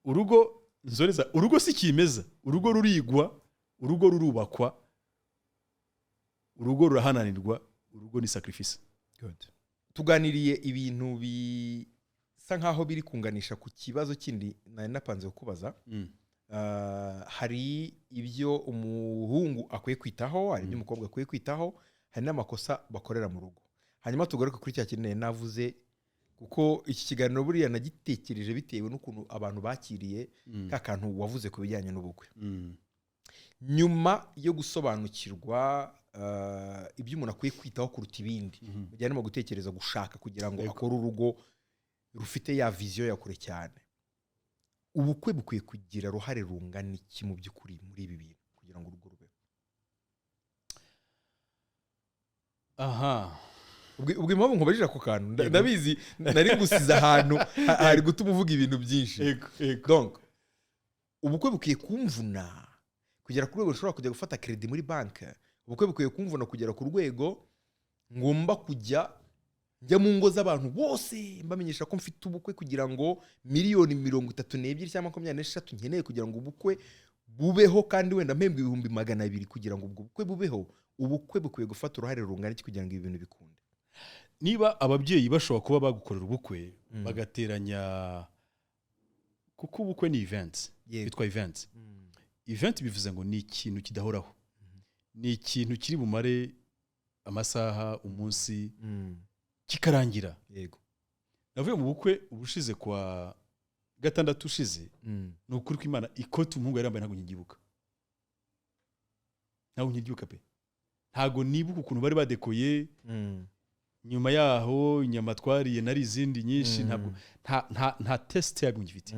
Urugo nzoreza, urugo si kimeza. Urugo rurigwa, urugo rurubakwa, urugo rurahananirwa, urugo ni sacrifice. Tuganiriye ibintu bisa nkaho biri kunganisha ku kibazo kindi nari napanze kukubaza. Hari ibyo umuhungu akwiye kwitaho, hari ibyo umukobwa akwiye kwitaho, hari n'amakosa bakorera mu rugo. Hanyuma tugaruke kuri cya kintu nari navuze, kuko iki kiganiro buriya nagitekereje bitewe n'ukuntu abantu bakiriye ka kantu wavuze ku bijyanye n'ubukwe. Nyuma yo gusobanukirwa ibyo umuntu akwiye kwitaho kuruta ibindi mu gihe arimo gutekereza gushaka, kugira ngo akore urugo rufite ya vision ya kure cyane, ubukwe bukwiye kugira uruhare rungana iki mu by'ukuri muri ibi bintu kugira ngo urugo rubeho? Aha. Ubwo impamvu nkubajije ako kantu, ndabizi nari gusiza ahantu hari gutuma uvuga ibintu byinshi. Yego. Donc ubukwe bukwiye kumvuna. Kugera ku rwego nshobora kujya gufata crédit muri banki. Ubukwe bukwiye kumvuna kugera ku rwego ngomba kujya njya mu ngo z'abantu bose mbamenyesha ko mfite ubukwe, kugira ngo miliyoni 32 cyangwa 23 nkeneye kugira ngo ubukwe bubeho, kandi wenda mpembwa 200,000 kugira ngo ubwo bukwe bubeho. Ubukwe bukwiye gufata uruhare rungana iki kugira ngo ibi bintu bikunde? Niba ababyeyi bashobora kuba bagukorera ubukwe bagateranya, kuko ubukwe ni event, bitwa event. Event bivuze ngo ni ikintu kidahoraho, ni ikintu kiri bumare amasaha, umunsi, kikarangira. Navuye mu bukwe ubushize kwa gatandatu ushize. Ni ukuri kw'Imana, ikoti umuhungu yari yambaye ntabwo nkigibuka, ntabwo nkigibuka pe. Ntabwo nibuka ukuntu bari badekoye. Nyuma yaho inyama twariye nari izindi nyinshi. Ntabwo nta taste yabyo ngifite,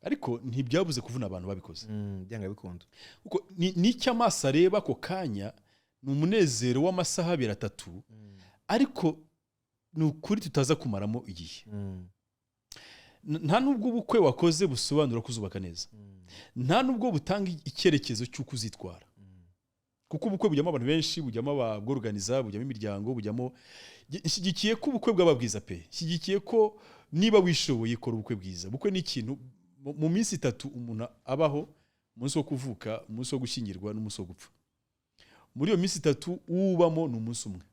ariko ntibyabuze kuvuna abantu babikoze. Byanga bikunda. Kuko n'icyo amaso areba ako kanya ni umunezero w'amasaha abiri, atatu, ariko ni ukuri tutaza kumaramo igihe. Nta nubwo ubukwe wakoze busobanura ko uzubaka neza, nta nubwo butanga icyerekezo cy'uko uzitwara, kuko ubukwe bujyamo abantu benshi, bujyamo ababworganiza, bujyamo imiryango, bujyamo. Nshyigikiye ko ubukwe bwaba bwiza pe. Nshyigikiye ko niba wishoboye kora ubukwe bwiza. Ubukwe ni ikintu mu minsi itatu umuntu abaho: umunsi wo kuvuka, umunsi wo gushyingirwa n'umunsi wo gupfa. Muri iyo minsi itatu uwubamo ni umunsi umwe.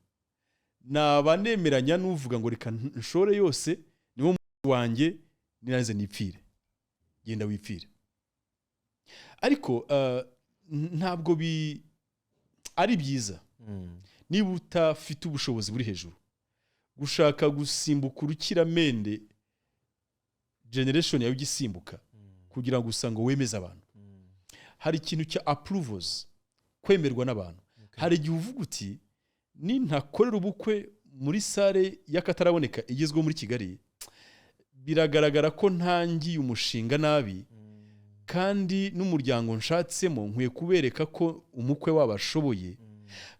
Naba nemeranya n'uvuga ngo reka nshore yose, niwo munsi wanjye, nirangize nipfire. Genda wipfire, ariko ntabwo ari byiza niba utafite ubushobozi buri hejuru gushaka gusimbuka urukiramende, generation yawe igisimbuka, kugira ngo gusa ngo wemeze abantu. Hari ikintu cya approvals, kwemerwa n'abantu. Hari igihe uvuga uti nintakorera ubukwe muri salle y'akataraboneka igezweho muri Kigali, biragaragara ko ntangiye umushinga nabi, kandi n'umuryango nshatsemo nkwiye kubereka ko umukwe wabo ashoboye,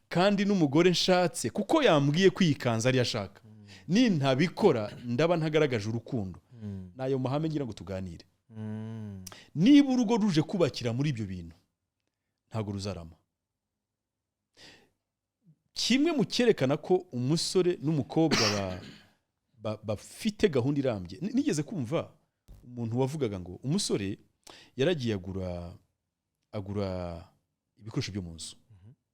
kandi n'umugore nshatse kuko yambwiye ko iyi kanzu ariyo ashaka, nintabikora ndaba ntagaragaje urukundo. Ni ayo mahame ngira ngo tuganire. Niba urugo ruje kubakira muri ibyo bintu, ntabwo ruzarama. Kimwe mu cyerekana ko umusore n'umukobwa bafite gahunda irambye, nigeze kumva umuntu wavugaga ngo umusore yaragiye agura ibikoresho byo mu nzu.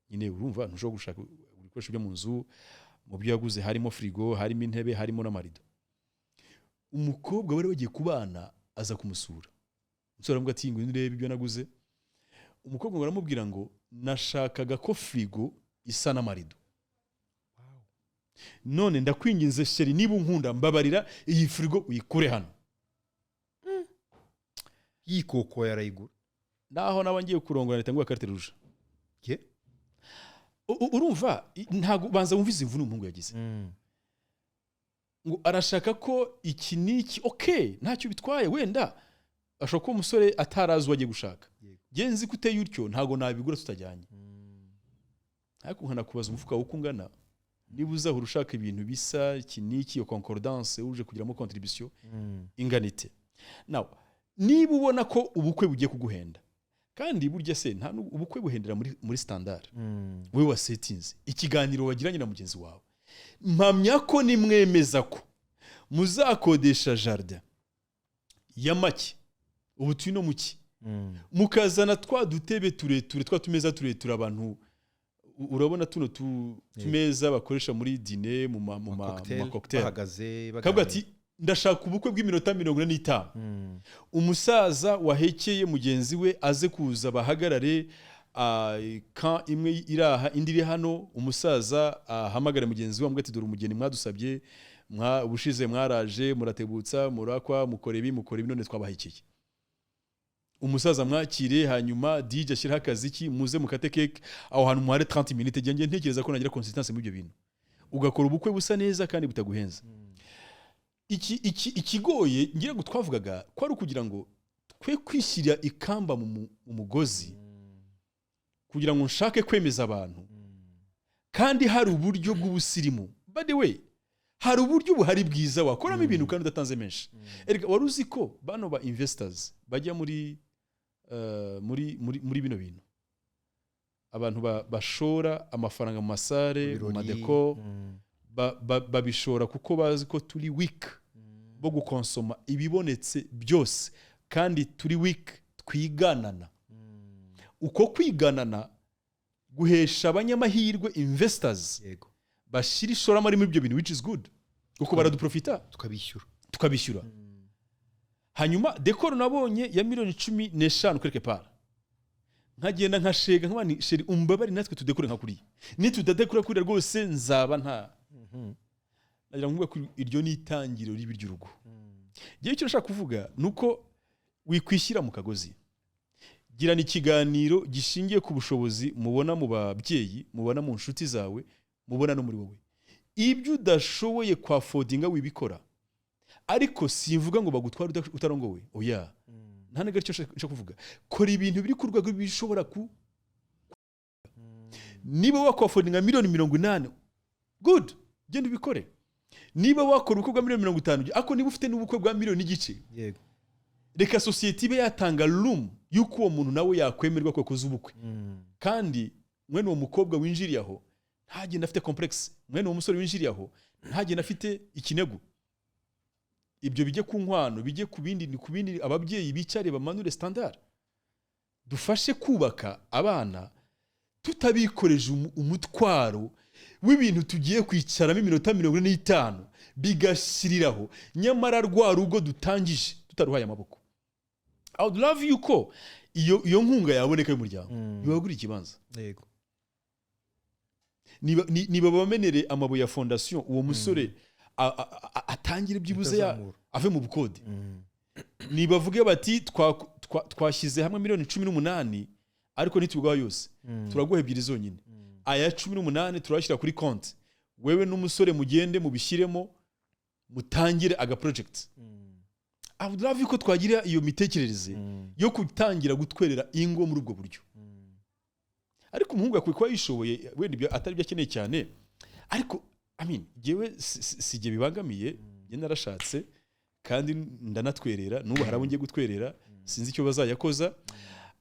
Nyine urumva ntushobora gushaka ibikoresho byo mu nzu. Mu byo yaguze harimo firigo, harimo intebe, harimo n'amarido. Umukobwa bari bagiye kubana aza kumusura. Umusore aramubwira ati: "Ngwino urebe ibyo naguze." Umukobwa ngo aramubwira ngo: "Nashakaga ko firigo isa n'amarido, none ndakwinginze chéri, niba unkunda mbabarira iyi firigo uyikure hano." Yikokoye arayigura. Naho naba ngiye kurongora leta ngo carte rouge. Ye? Urumva ntabwo banza wumve izi mvune umuhungu yagize, ngo arashaka ko iki n'iki. Okay, ntacyo bitwaye, wenda ashobora kuba umusore atarazi uwo agiye gushaka. Nge nzi ko uteye utyo, ntabwo nabigura tutajyanye, ariko nkanakubaza umufuka wawe uko ungana, niba uzahora ushaka ibintu bisa iki n'iki, iyo concordance uje kugiramo contribution ingana ite? Now, niba ubona ko ubukwe bugiye kuguhenda, kandi burya se nta ubukwe buhendera muri standard wowe wasetinze, ikiganiro wagiranye na mugenzi wawe, mpamya ko nimwemeza ko muzakodesha jardin ya make, ubu turi no muki, mukazana twa dutebe tureture, twa tumeza tureture abantu, urabona tuno tumeza bakoresha muri dîner, mu ma cocktail, bahagaze. Kavuga ati: "Ndashaka ubukwe bw'iminota 45." Umusaza wahekeye mugenzi we aze kuza bahagarare, kan imwe iri aha, indi iri hano. Umusaza ahamagare mugenzi we, amubwire ati: "Dore umugeni mwadusabye, ubushize mwaraje muratebutsa, murakwa, mukora ibi, mukora ibi, none twabahekeye." Umusaza mwakire, hanyuma DJ ashyiraho akaziki, muze mukate cake aho hantu muhare 30 minutes. Njye ntekereza ko nagira consistency muri ibyo bintu, ugakora ubukwe busa neza kandi butaguhenza. Iki ikigoye ngira ngo twavugaga ko ari ukugira ngo twe kwishyira ikamba mu mugozi kugira ngo nshake kwemeza abantu, kandi hari uburyo bw'ubusirimu. By the way, hari uburyo buhari bwiza wakoramo ibintu kandi udatanze menshi. Erega wari uzi ko bano ba investors bajya muri muri bino bintu, abantu bashora amafaranga mu masalle, mu Ibirori, madécor, babishora kuko bazi ko turi weak bo gukonsoma ibibonetse byose, kandi turi weak twiganana. Uko kwiganana guhesha abanyamahirwe, investors, bashyira ishoramari muri ibyo bintu, which is good kuko baraduprofita. Tukabishyura. Tukabishyura. Hanyuma décor nabonye ya miliyoni 15 quelque part, nkagenda nkashega, nkaba nti: "Chéri, umbabare, natwe tudekore nka kuriya. Nitudadekora kuriya rwose nzaba nta." Nagira ngo mvuge ko iryo ni itangiriro ribi ry'urugo. Ngewe icyo nshaka kuvuga ni uko wikwishyira mu kagozi. Girana ikiganiro gishingiye ku bushobozi mubona mu babyeyi, mubona mu nshuti zawe, mubona no muri wowe. Ibyo udashoboye kwaffordinga, wibikora. Ariko simvuga ngo bagutware utarongowe, oya, nta nubwo aricyo nshaka kuvuga. Kora ibintu biri ku rwego bishobora ku niba wakwaffordinga miliyoni 80, good, genda ubikore. Niba wakora ubukwe bwa miliyoni 50, ariko niba ufite n'ubukwe bwa miliyoni 0.5, reka sosiyete ibe yatanga room y'uko uwo muntu nawe yakwemerwa ko yakoze ubukwe. Kandi mwene uwo mukobwa winjiriye aho ntagende afite complexe, mwene uwo musore winjiriye aho ntagende afite ikinego. Ibyo bijye ku nkwano, bijye ku bindi, ni ku bindi. Ababyeyi bicare bamanure standard, dufashe kubaka abana tutabikoreje umutwaro w'ibintu tugiye kwicaramo iminota 45 bigashiriraho, nyamara rwa rugo dutangije tutaruhaye amaboko. I would love yuko iyo nkunga yaboneka y'umuryango ntibagura ikibanza, niba bamenere amabuye ya fondation, uwo musore atangire byibuze Atazamura. ave mu bukode. Nibavuge bati: "Twashyize hamwe miliyoni 18, ariko ntituguha yose, turaguha ebyiri zonyine. Aya 18 turayashyira kuri konti, wewe n'umusore mugende mubishyiremo, mutangire aga project." I would love yuko twagira iyo mitekerereze yo gutangira gutwerera ingo muri ubwo buryo. Ariko umuhungu yakwiye kuba yishoboye, wenda ibyo atari byo akeneye cyane. Ariko I mean, jyewe si jye bibangamiye. Njye narashatse kandi ndanatwerera, n'ubu hari abo ngiye gutwerera, sinzi icyo bazayakoza.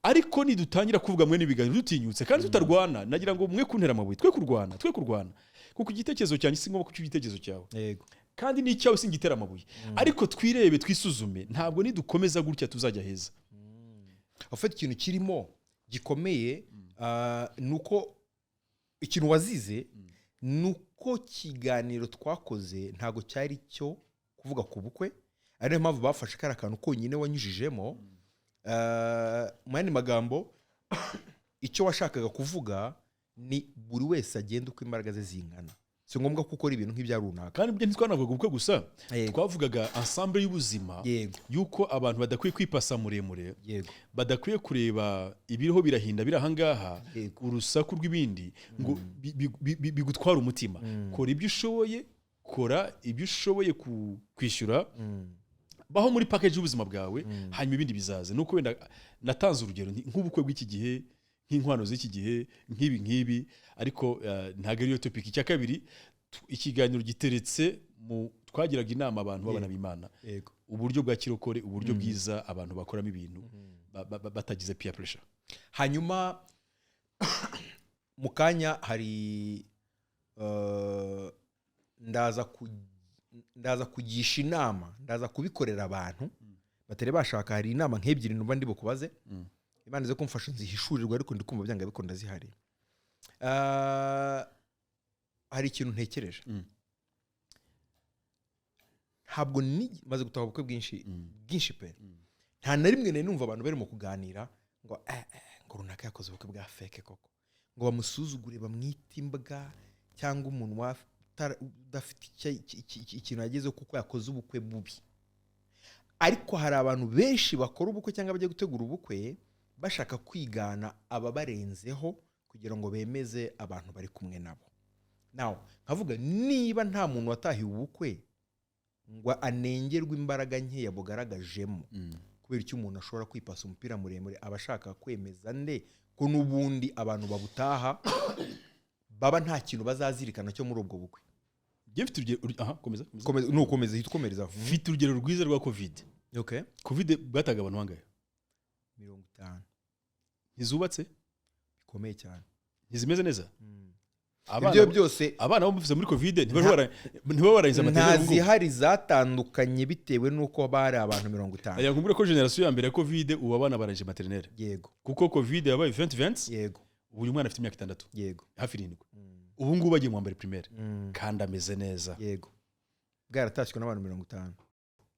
Ariko nidutangira kuvuga mwe n'ibiganiro dutinyutse kandi tutarwana, nagira ngo mwe kuntera amabuye, twe kurwana, kuko igitekerezo cyanjye si ngombwa ko igitekerezo cyawe, kandi n'icyawe singitera amabuye. Ariko twirebe, twisuzume. Ntabwo nidukomeza gutya tuzajya heza. Ufite ikintu kirimo gikomeye, ni uko ikintu wazize ni uko ikiganiro twakoze ntabwo cyari cyo kuvuga ku bukwe, ari nayo mpamvu bafashe kariya kantu konyine wanyujijemo. Mu yandi magambo, icyo washakaga kuvuga ni buri wese agenda uko imbaraga ze zingana, si ngombwa ko ukora ibintu nk'ibya runaka. Kandi ibyo ntitwanavugaga ubukwe gusa, twavugaga ensemble y'ubuzima, yuko abantu badakwiye kwipasa muremure, badakwiye kureba ibiriho birahinda biri ahangaha, urusaku rw'ibindi ngo bigutware umutima. Kora ibyo ushoboye, kora ibyo ushoboye kwishyura, baho muri package y'ubuzima bwawe, hanyuma ibindi bizaza. Nuko wenda natanze urugero nk'ubukwe bw'iki gihe, nk'inkwano z'iki gihe, nk'ibi nk'ibi, ariko ntabwo ariyo topic. Icya kabiri, ikiganiro giteretse mu twagiraga inama abantu b'abana b'Imana, uburyo bwa kirokore, uburyo bwiza abantu bakoramo ibintu batagize peer pressure. Hanyuma mu kanya hari ndaza kugisha inama, ndaza kubikorera abantu batari bashaka. Hari inama nk'ebyiri numva ndi bukubaze. Imana ize kumfasha nzihishurirwe, ariko ndi kumva byanga bikunda zihari. Hari ikintu ntekereje. Ntabwo maze gutaha ubukwe bwinshi bwinshi pe, nta na rimwe nari numva abantu barimo kuganira ngo ngo runaka yakoze ubukwe bwa fake koko, ngo bamusuzugure, bamwite imbwa cyangwa umuntu udafite ikintu yagezeho kuko yakoze ubukwe bubi. Ariko hari abantu benshi bakora ubukwe cyangwa bajya gutegura ubukwe bashaka kwigana ababarenzeho kugira ngo bemeze abantu bari kumwe nabo. Nawe nkavuga, niba nta muntu watahiwe ubukwe ngo anengerwe imbaraga nke yabugaragajemo, kubera icyo umuntu ashobora kwipasa umupira muremure, aba ashaka kwemeza nde, ko n'ubundi abantu babutaha baba nta kintu bazazirikana cyo muri ubwo bukwe? Njye mfite urugero, aha, komeza, komeza. Komeza, nukomeza, hita ukomereza. Mfite urugero rwiza rwa COVID. COVID bwataga abantu bangahe? 50. Ntizubatse. Bikomeye cyane. Ntizimeze neza. Ibyo byose Abana bo muvuze muri COVID ntibaba barangiza nta maternelle ubu ngubu. Zihari zatandukanye bitewe n'uko bari abantu 50. Aya, nkumbure ko génération ya mbere ya COVID ubu abana barangije maternelle, kuko COVID yabaye 2020. Ubu uyu mwana afite imyaka 6, hafi 7. Ubu ngubu bagiye mu wa mbere primaire kandi ameze neza. Yego, bwaratashywe n'abantu 50.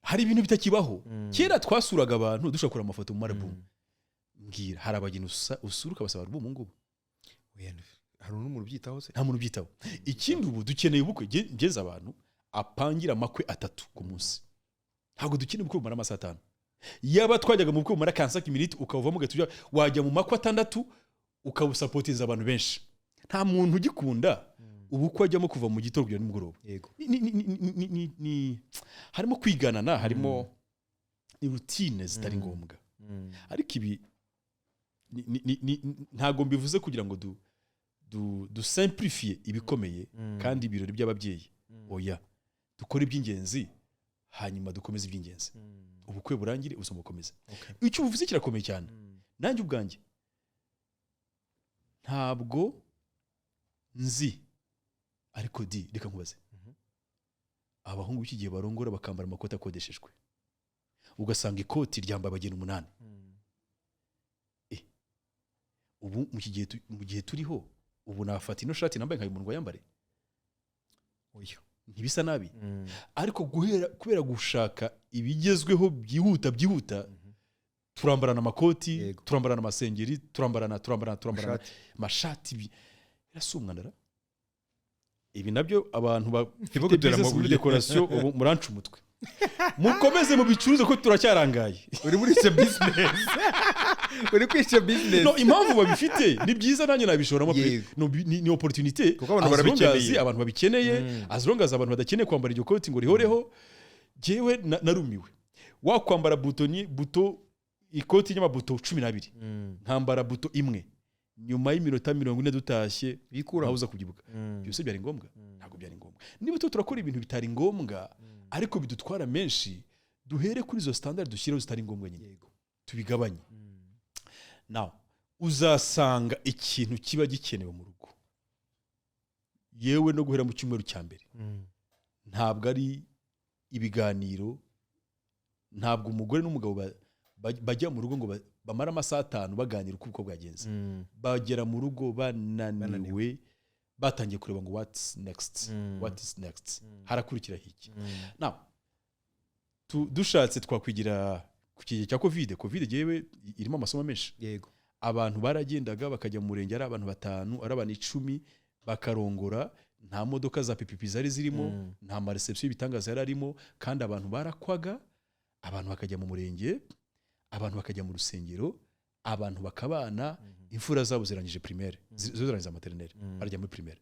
Hari ibintu bitakibaho. Kera twasuraga abantu dushobora kureba amafoto mu ma album. Mbwira, hari abageni usura ukabasaba album ubu ngubu? Oya, hari n'umuntu ubyitaho se? Nta muntu ubyitaho. Ikindi, ubu dukeneye ubukwe ngeze abantu apangira amakwe atatu ku munsi. Ntabwo dukeneye ubukwe bumara amasaha 5. Yaba twajyaga mu bukwe bumara 45 minutes, ukavamo ugahita wajya mu makwe atandatu, ukabusupportinza abantu benshi. Nta muntu ugikunda ubukwe ajyamo kuva mu gitondo kugera nimugoroba. Harimo kwiganana, harimo ni routine zitari ngombwa. Ariko ibi ntabwo mbivuze kugira ngo du simplifiye ibikomeye kandi ibirori by'ababyeyi. Oya, dukore iby'ingenzi, hanyuma dukomeze iby'ingenzi, ubukwe burangire, ubuzima bukomeze. Icyo uvuze kirakomeye cyane. Nanjye ubwanjye ntabwo nzi, ariko di reka nkubaze: abahungu b'iki gihe barongora bakambara amakoti akodeshejwe, ugasanga ikoti ryambaye abageni umunani. Ubu mu iki gihe mu gihe turiho ubu, nafata ino shati nambaye nkayimuntu ngo yambare? Oya. Ntibisa nabi? Ariko guhera kubera gushaka ibigezweho byihuta byihuta, turambarana amakoti, turambarana amasengeri, turambarana, turambarana, turambarana Amashati. amashati. Birasa umwanda. Ibi nabyo abantu bafite Ntibagutera business muri amabuye. décoration ubu muranca umutwe. Mukomeze mubicuruze ko turacyarangaye. Uri muri icyo business, uri kwica business. No, impamvu babifite ni byiza, nanjye nabishoramo pe. No, ni opportunité. Kuko abantu As long as barabikeneye. abantu babikeneye, as long as abantu badakeneye kwambara iryo koti ngo rihoreho. Jyewe narumiwe wakwambara buto, ni buto, ikoti ry'amabuto 12, nkambara buto imwe, nyuma y'iminota 40 dutashye Bikuraho. ntawe uza kubyibuka. Byose byari ngombwa? Ntabwo byari ngombwa. Niba tuba turakora ibintu bitari ngombwa ariko bidutwara menshi, duhere kuri izo standard dushyireho zitari ngombwa nyine, tubigabanye. Now uzasanga ikintu kiba gikenewe mu rugo, yewe no guhera mu cyumweru cya mbere, ntabwo ari ibiganiro. Ntabwo umugore n'umugabo bajya mu rugo ngo bamare amasaha 5 baganira uko ubukwe bwagenze. Bagera mu rugo bananiwe, batangiye kureba ngo "What's next? What is next? Harakurikiraho iki?" Now dushatse twakwigira ku kigihe cya COVID. COVID yewe irimo amasomo menshi. Abantu baragendaga bakajya mu murenge ari abantu batanu, ari abantu 10, bakarongora. Nta modoka za pipipi zari zirimo, nta ma réception y'ibitangaza yari arimo, kandi abantu barakwaga, abantu bakajya mu murenge, abantu bakajya mu rusengero, abantu bakabana. Imfura zabo zirangije primaire, zo zirangiza maternelle, barajya muri primaire.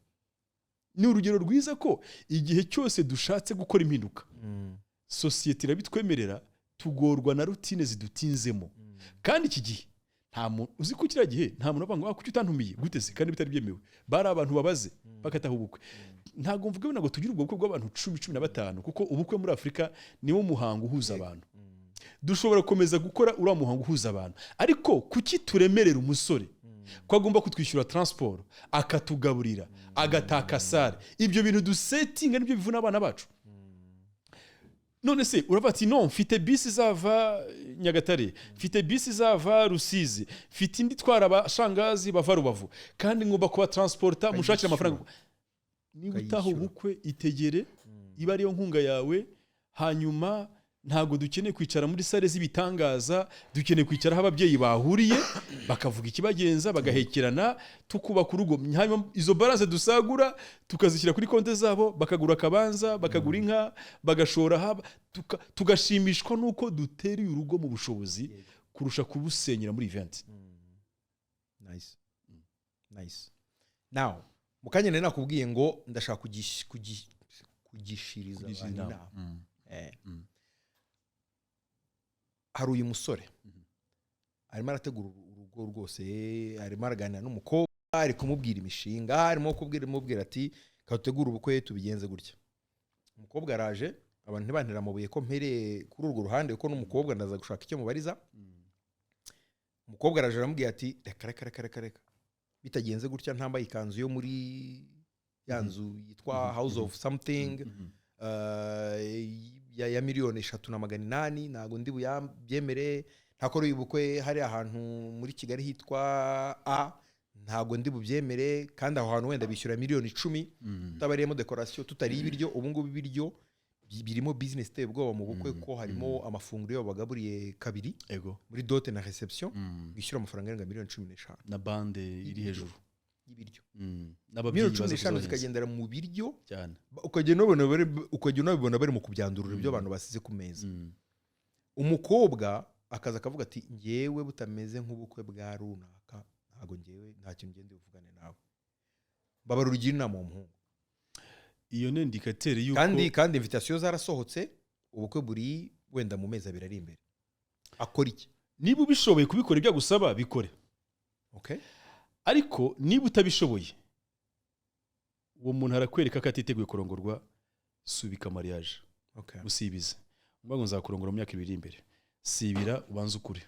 Ni urugero rwiza ko igihe cyose dushatse gukora impinduka, sosiyete irabitwemerera. Tugorwa na routine zidutinzemo. Kandi iki gihe nta muntu uzi ko kiriya gihe nta muntu uvuga ngo "Ah, kuki utantumiye?" Gute se kandi bitari byemewe? Bari abantu babaze bagataha ubukwe. Ntabwo mvuga ngo tugire ubwo bukwe bw'abantu 10, 15, kuko ubukwe muri Afurika niwo muhango uhuza abantu. Dushobora gukomeza gukora uriya muhango uhuza abantu, ariko kuki turemerera umusore ko agomba kutwishyura transport, akatugaburira, agataka salle? Ibyo bintu dusettinga nibyo bivuna abana bacu. None se uravuga ati "No, mfite bisi izava Nyagatare, mfite bisi izava Rusizi, mfite indi itwara abashangazi bava Rubavu, kandi ngomba kuba transporta, mushakira amafaranga." Niba utaha Ukayishyura. ubukwe, itegere iba ariyo nkunga yawe. Hanyuma ntabwo dukeneye kwicara muri salle z'ibitangaza, dukeneye kwicara aho ababyeyi bahuriye bakavuga ikibagenza, bagahekerana, tukubaka urugo. Hanyuma izo balance dusagura tukazishyira kuri konti zabo, bakagura akabanza, bakagura inka, bagashora haba, tugashimishwa n'uko dutereye urugo mu bushobozi kurusha kubusenyera muri event. Nice, nice. Now mu kanya nari nakubwiye ngo ndashaka kugishiriza Kugisha abantu inama. inama. Hari uyu musore arimo arategura urugo rwose, arimo araganira n'umukobwa, ari kumubwira imishinga, arimo kumubwira ati "Ka dutegure ubukwe, tubigenze gutya." Umukobwa araje, abantu ntibantera amabuye ko mpereye kuri urwo ruhande, kuko n'umukobwa ndaza gushaka icyo mubariza. Umukobwa araje, aramubwira ati: "Reka, reka, reka, reka, reka, bitagenze gutya ntambaye ikanzu yo muri ya nzu yitwa House of something ya 3,800,000, ntabwo ndi buyabyemere. Ntakoreye ubukwe hari ahantu muri Kigali hitwa A, ntabwo ndi bubyemere. Kandi aho hantu wenda bishyura miliyoni 10, tutabariyemo decoration, tutariye ibiryo." Ubu ngubu ibiryo birimo business iteye ubwoba mu bukwe, ko harimo amafunguro iyo babagaburiye kabiri muri dot na reception, wishyura amafaranga arenga miliyoni 15. Na bande iri hejuru. Y'ibiryo. N'ababyeyi Miliyoni cumi baza n'eshanu kuzohereza. zikagendera mu biryo. Cyane. Ukajya unabibona bari mu kubyandurura ibyo abantu basize ku meza. Umukobwa akaza akavuga ati: "Ngewe butameze nk'ubukwe bwa runaka, ntabwo ngewe, nta kintu ngende buvugane nawe." Babara, urugira inama uwo muhungu? Iyo ni indicateur y'uko Kandi invitation zarasohotse, ubukwe buri wenda mu mezi 2 ari imbere. Akora iki? Niba ubishoboye kubikora ibyo agusaba, bikore. Ariko niba utabishoboye, uwo muntu arakwereka ko atiteguye kurongorwa. Subika mariage. Usibize mvuga ngo nzakurongora mu myaka 2 iri imbere. Sibira, ubanze ukure,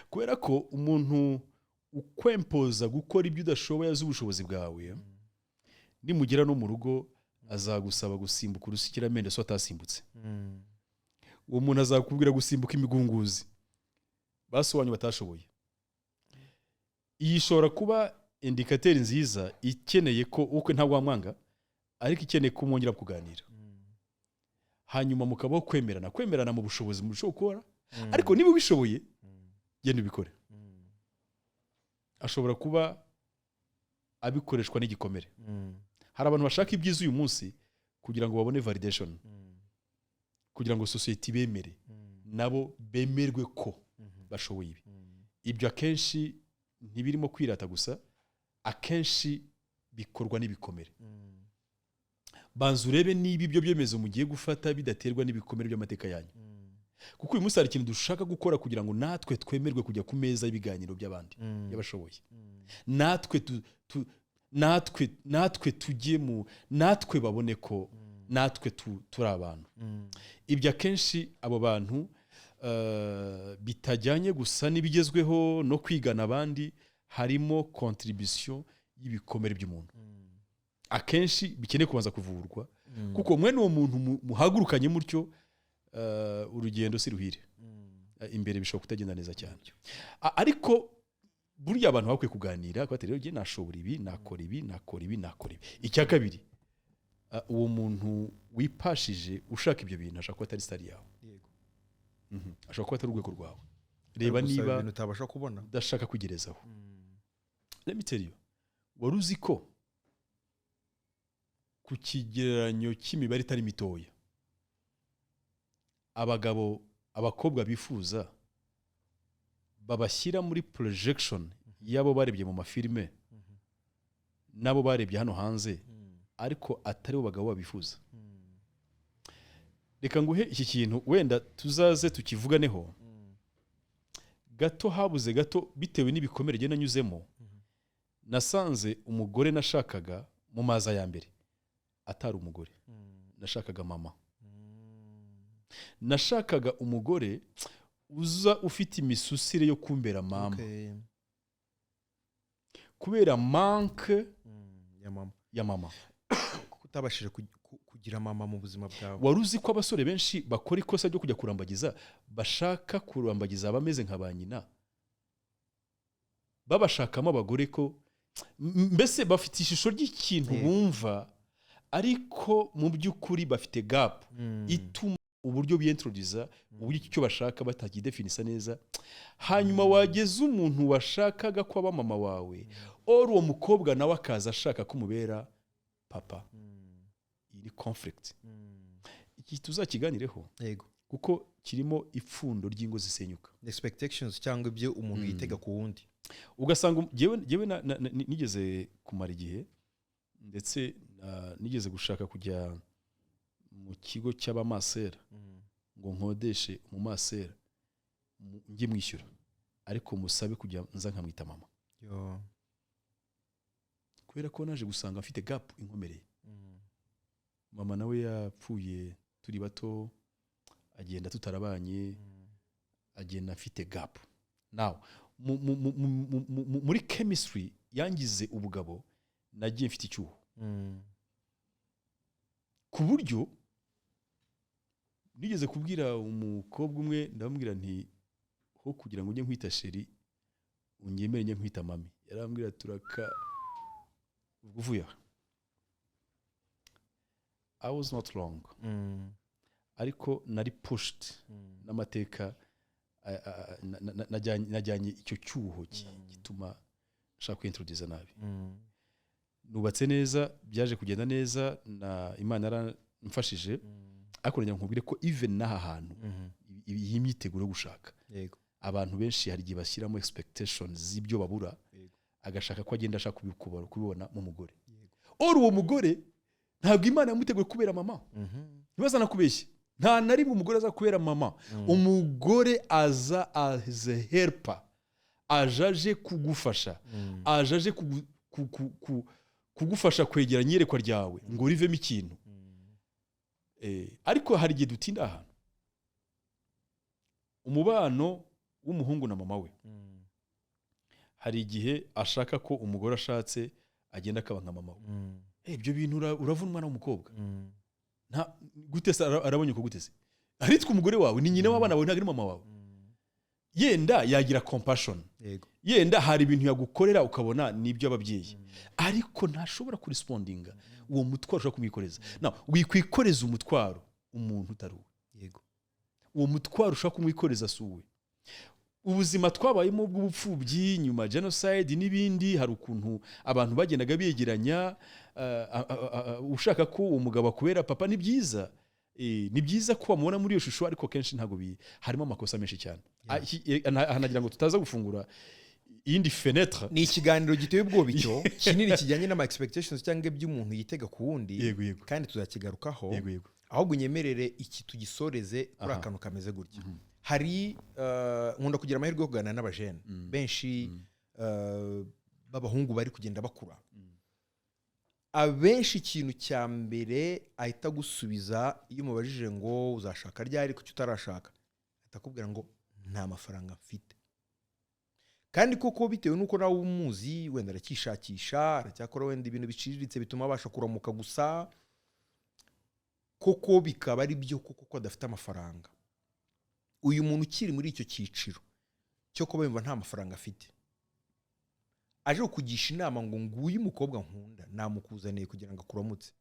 kubera ko umuntu ukwempoza gukora ibyo udashoboye azi ubushobozi bwawe, nimugera no mu rugo azagusaba gusimbuka urusikiramende so atasimbutse. Uwo muntu azakubwira gusimbuka imigunguzi basobanyu batashoboye. Iyi ishobora kuba indicateur nziza ikeneye ko ukwe ntabwo wamwanga, ariko ikeneye ko mwongera kuganira, hanyuma mukabaho kwemerana mu bushobozi mu gukora. Ariko niba ubishoboye, genda ubikore. Ashobora kuba abikoreshwa n'igikomere. Hari abantu bashaka ibyiza uyu munsi kugira ngo babone validation, kugira ngo sosiyete ibemere, nabo bemerwe ko bashoboye ibi. Ibyo akenshi ntibirimo kwirata gusa, akenshi bikorwa n'ibikomere. Banza urebe niba ibyo byemezo mugiye gufata bidaterwa n'ibikomere by'amateka yanyu, kuko uyu munsi hari ikintu dushaka gukora kugira ngo natwe twemerwe kujya ku meza y'ibiganiro by'abandi, y'abashoboye, natwe natwe tujye mu, natwe babone ko natwe turi abantu. Ibyo akenshi abo bantu bitajyanye gusa n'ibigezweho no kwigana abandi, harimo contribution y'ibikomere by'umuntu, akenshi bikeneye kubanza kuvurwa, kuko mwene uwo muntu muhagurukanye mutyo, urugendo si ruhire. Imbere bishobora kutagenda neza cyane. Ariko burya abantu bakwiye kuganira bati: "Rero njye nashobora ibi, nakora ibi, nakora ibi, nakora ibi." Icya kabiri, uwo muntu wipashije ushaka ibyo bintu ashobora kuba atari style yawe. Ashobora kuba atari urwego rwawe. Reba Gusaba niba ibintu utabasha kubona. udashaka kwigerezaho. Let me tell you, wari uzi ko ku kigereranyo cy'imibare itari mitoya, abagabo abakobwa bifuza babashyira muri projection y'abo barebye mu mafilime n'abo barebye hano hanze, ariko atari bo bagabo babifuza? Reka nguhe iki kintu, wenda tuzaze tukivuganeho gato. Habuze gato, bitewe n'ibikomere njye nanyuzemo, nasanze umugore nashakaga mu maza ya mbere atari umugore nashakaga. Mama, nashakaga umugore uza ufite imisusire yo kumbera mama, kubera manque Ya mama. Ya mama. Kuko utabashije kugira mama mu buzima bwawe. Wari uzi ko abasore benshi bakora ikosa ryo kujya kurambagiza, bashaka kurambagiza abameze nka ba nyina, babashakamo abagore, ko mbese bafite ishusho ry'ikintu bumva, ariko mu by'ukuri bafite gap ituma uburyo biyentroduza, uburyo icyo bashaka batakidefinisa neza? Hanyuma wageza umuntu washakaga ko aba mama wawe, or uwo mukobwa nawe akaza ashaka ko umubera papa. Iyi ni conflict. Iki tuzakiganireho, kuko kirimo ipfundo ry'ingo zisenyuka. Expectations cyangwa ibyo umuntu yitega ku wundi. Ugasanga jyewe nigeze kumara igihe, ndetse nigeze gushaka kujya mu kigo cy'abamasera ngo nkodeshe umumasera, njye mwishyura, ariko musabe kujya nza nkamwita mama, Yo. kubera ko naje gusanga mfite gap inkomereye. Mama nawe yapfuye turi bato, agenda tutarabanye, agenda afite gap. Nawe Muri chemistry yangize ubugabo, nagiye mfite icyuho ku buryo nigeze kubwira umukobwa umwe, ndamubwira nti: "Ho kugira ngo ujye nkwita chéri, unyemere njye nkwita mami." Yarambwira, turaka ubwo uvuye aha. I was not wrong, ariko nari pushed n'amateka. Najyanye icyo cyuho gituma nshaka kwintroduza nabi. Nubatse neza, byaje kugenda neza na Imana yaramfashije, ariko nagira ngo nkubwire ko even n'aha hantu iyi myiteguro yo gushaka, abantu benshi hari igihe bashyiramo expectations z'ibyo babura, agashaka ko agenda ashaka kubibona mu mugore. Or uwo mugore ntabwo Imana yamuteguye kubera mama. Ntibazanakubeshye, nta na rimwe umugore aza kubera mama. Umugore aza as a helper, aje aje kugufasha, aje aje kugufasha kwegeranya iyerekwa ryawe ngo rivemo ikintu. Ariko hari igihe dutinda ahantu umubano w'umuhungu na mama we. Hari igihe ashaka ko umugore ashatse agenda akaba nka mama we. Ibyo bintu uravuna umwana w'umukobwa. Nta gute se? Arabonye uko gute se? Aritwe umugore wawe ni nyina w'abana bawe, ntabwo ari mama wawe. Yenda yagira compassion, yenda hari ibintu yagukorera ukabona ni iby'ababyeyi, ariko ntashobora kurespondinga uwo mutwaro ushobora kumwikoreza. Now, wikwikoreza umutwaro umuntu utari uwe. Uwo mutwaro ushobora kumwikoreza si uwe. Ubuzima twabayemo bw'ubupfubyi nyuma genocide n'ibindi, hari ukuntu abantu bagendaga begeranya. Ushaka ko uwo mugabo akubera papa, ni byiza. Ni byiza ko wamubona muri iyo shusho, ariko kenshi ntabwo harimo amakosa menshi cyane. Aha nagira ngo tutaza gufungura iyindi fenêtre. Ni ikiganiro giteye ubwoba icyo kinini kijyanye n'ama expectations cyangwa ibyo umuntu yitega ku wundi, Yego. kandi tuzakigarukaho. Yego. Ahubwo unyemerere iki tugisoreze kuri akantu kameze gutya. Hari nkunda kugira amahirwe yo kuganira n'abajene benshi b'abahungu bari kugenda bakura. Abenshi ikintu cya mbere ahita agusubiza iyo umubajije ngo uzashaka ryari, kuki utarashaka, ahita akubwira ngo nta mafaranga mfite. Kandi koko bitewe n'uko nawe umuzi, wenda aracyishakisha, aracyakora wenda ibintu biciriritse bituma abasha kuramuka gusa, koko bikaba ari byo koko ko adafite amafaranga. Uyu muntu ukiri muri icyo cyiciro cyo kuba yumva nta mafaranga afite, aje kukugisha inama ngo nguyu umukobwa nkunda namukuzaniye kugira ngo akuramutse,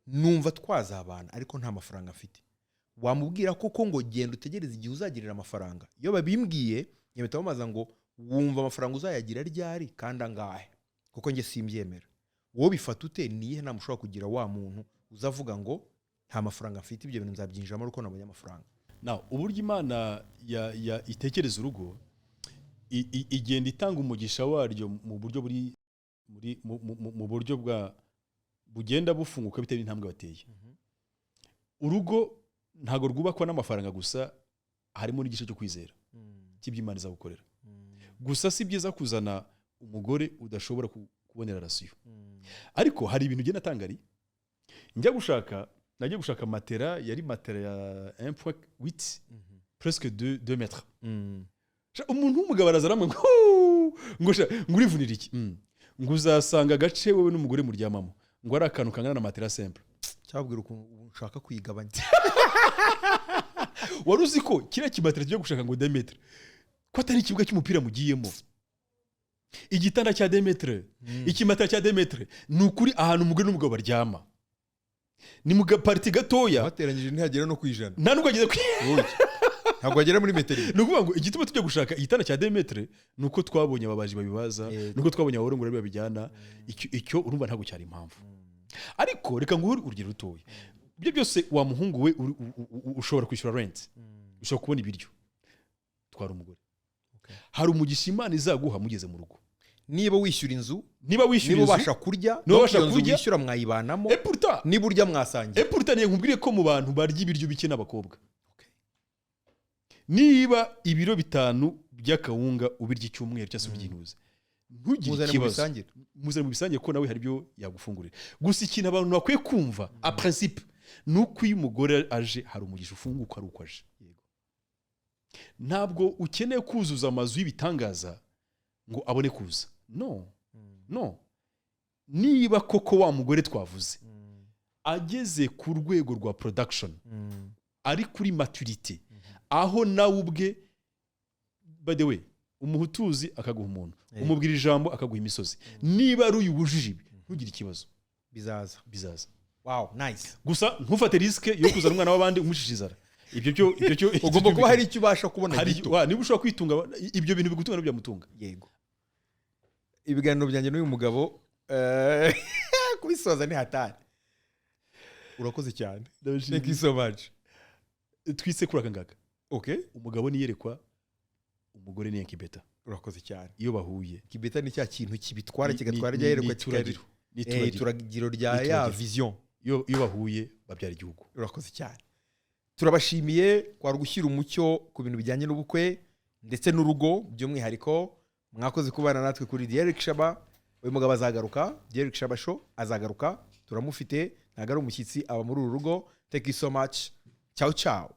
numva twazabana ariko nta mafaranga afite, wamubwira koko ngo genda utegereze igihe uzagirira amafaranga? Iyo babimbwiye nyamita bamaza ngo wumva amafaranga uzayagira ryari kandi angahe? Kuko njye simbyemera. Wowe bifata ute? Ni iyihe nama ushobora kugira wa muntu uzavuga ngo nta mafaranga mfite, ibyo bintu nzabyinjiramo ariko nabonye amafaranga? Now, uburyo Imana ya itekereza urugo, igenda itanga umugisha waryo mu buryo buri muri mu buryo bwa bugenda bufunguka bitewe n'intambwe bateye. Urugo ntabwo rwubakwa n'amafaranga gusa, harimo n'igice cyo kwizera cy'ibyo Imana izagukorera. Gusa si byiza kuzana umugore udashobora kubonera ration. Ariko hari ibintu ugenda atangari. Njya gushaka, nagiye gushaka matera, yari matera ya 1.8, presque 2 mètres. Umuntu w'umugabo araza aramwe ngo "Huu!" ngo sha, ngo urivunira iki? Ngo uzasanga agace wowe n'umugore muryamamo ngo ari akantu kangana na matera simple. Cyabwira ukuntu ubu nshaka kuyigabanya. Wari uzi ko kiriya kimatera tugiye gushaka ngo 2 mètres, ko atari ikibuga cy'umupira mugiyemo? Igitanda cya 2 mètres, ikimatera cya 2 mètres, ni ukuri ahantu umugore n'umugabo baryama ni mu gapartie gatoya. Bateranyije ntihagera no ku 100. Nta nubwo ageze ku Ntabwo agera muri metero 2. Ni ukuvuga ngo igituma tujya gushaka igitanda cya 2 mètres ni uko twabonye ababaji babibaza, ni uko twabonye abarongora babijyana. Icyo urumva ntabwo cyari impamvu. Ariko reka nguhe urugero rutoya. Ibyo byose, wa muhungu we, ushobora kwishyura rent, ushobora kubona ibiryo, twara umugore. Hari umugisha Imana izaguha mugeze mu rugo. Niba wishyura inzu, niba wishyura niba inzu, ubasha kurya, niba ubasha iyo nzu kurya, wishyura mwayibanamo, et pourtant niba urya mwasangira. Et pourtant niyo nkubwire ko mu bantu barya ibiryo bike n'abakobwa. Niba ibiro 5 by'akawunga ubirya icyumweru cyangwa se ubyinuze, ntugire muzane mu ikibazo. Bisangire. Muzane mu bisange, kuko nawe hari ibyo yagufungurira. Gusa ikintu abantu bakwiye kumva en principe ni uko iyo umugore aje hari umugisha ufunguka ari uko aje. Ntabwo ukeneye kuzuza amazu y'ibitangaza ngo abone kuza. No, niba koko wa mugore twavuze ageze ku rwego rwa production, ari kuri maturité, aho nawe ubwe, by the way, umuhutuzi akaguha umuntu, umubwira ijambo akaguha imisozi. Niba ari uyu wujuje ibi, ntugire ikibazo. Bizaza. Bizaza. Wow, nice. Gusa ntufate risque yo kuzana umwana w'abandi umucisha inzara. Ibyo byo Ugomba kuba hari icyo ubasha kubona hari gito. Niba ushobora kwitunga, ibyo bintu bigutunga nabyo byamutunga. Yego, ibiganiro byanjye n'uyu mugabo kubisoza ni hatari. Urakoze cyane, thank you so much. Twise kuri aka ngaka. Okay. Umugabo niyerekwa, umugore ni incubator. Urakoze cyane. Iyo bahuye, Incubator ni cya kintu kibitwara, kigatwara ni rya yerekwa, ituragiro. Ni ituragiro. Ituragiro rya Ni ya ituragiro. vision. Iyo bahuye babyara igihugu. Urakoze cyane, turabashimiye. Kwari gushyira umucyo ku bintu bijyanye n'ubukwe ndetse n'urugo by'umwihariko. Mwakoze kubana natwe kuri The Eric Shaba. Uyu mugabo azagaruka, The Eric Shaba Show azagaruka, turamufite, ntabwo ari umushyitsi, aba muri uru rugo. Thank you so much, ciao ciao.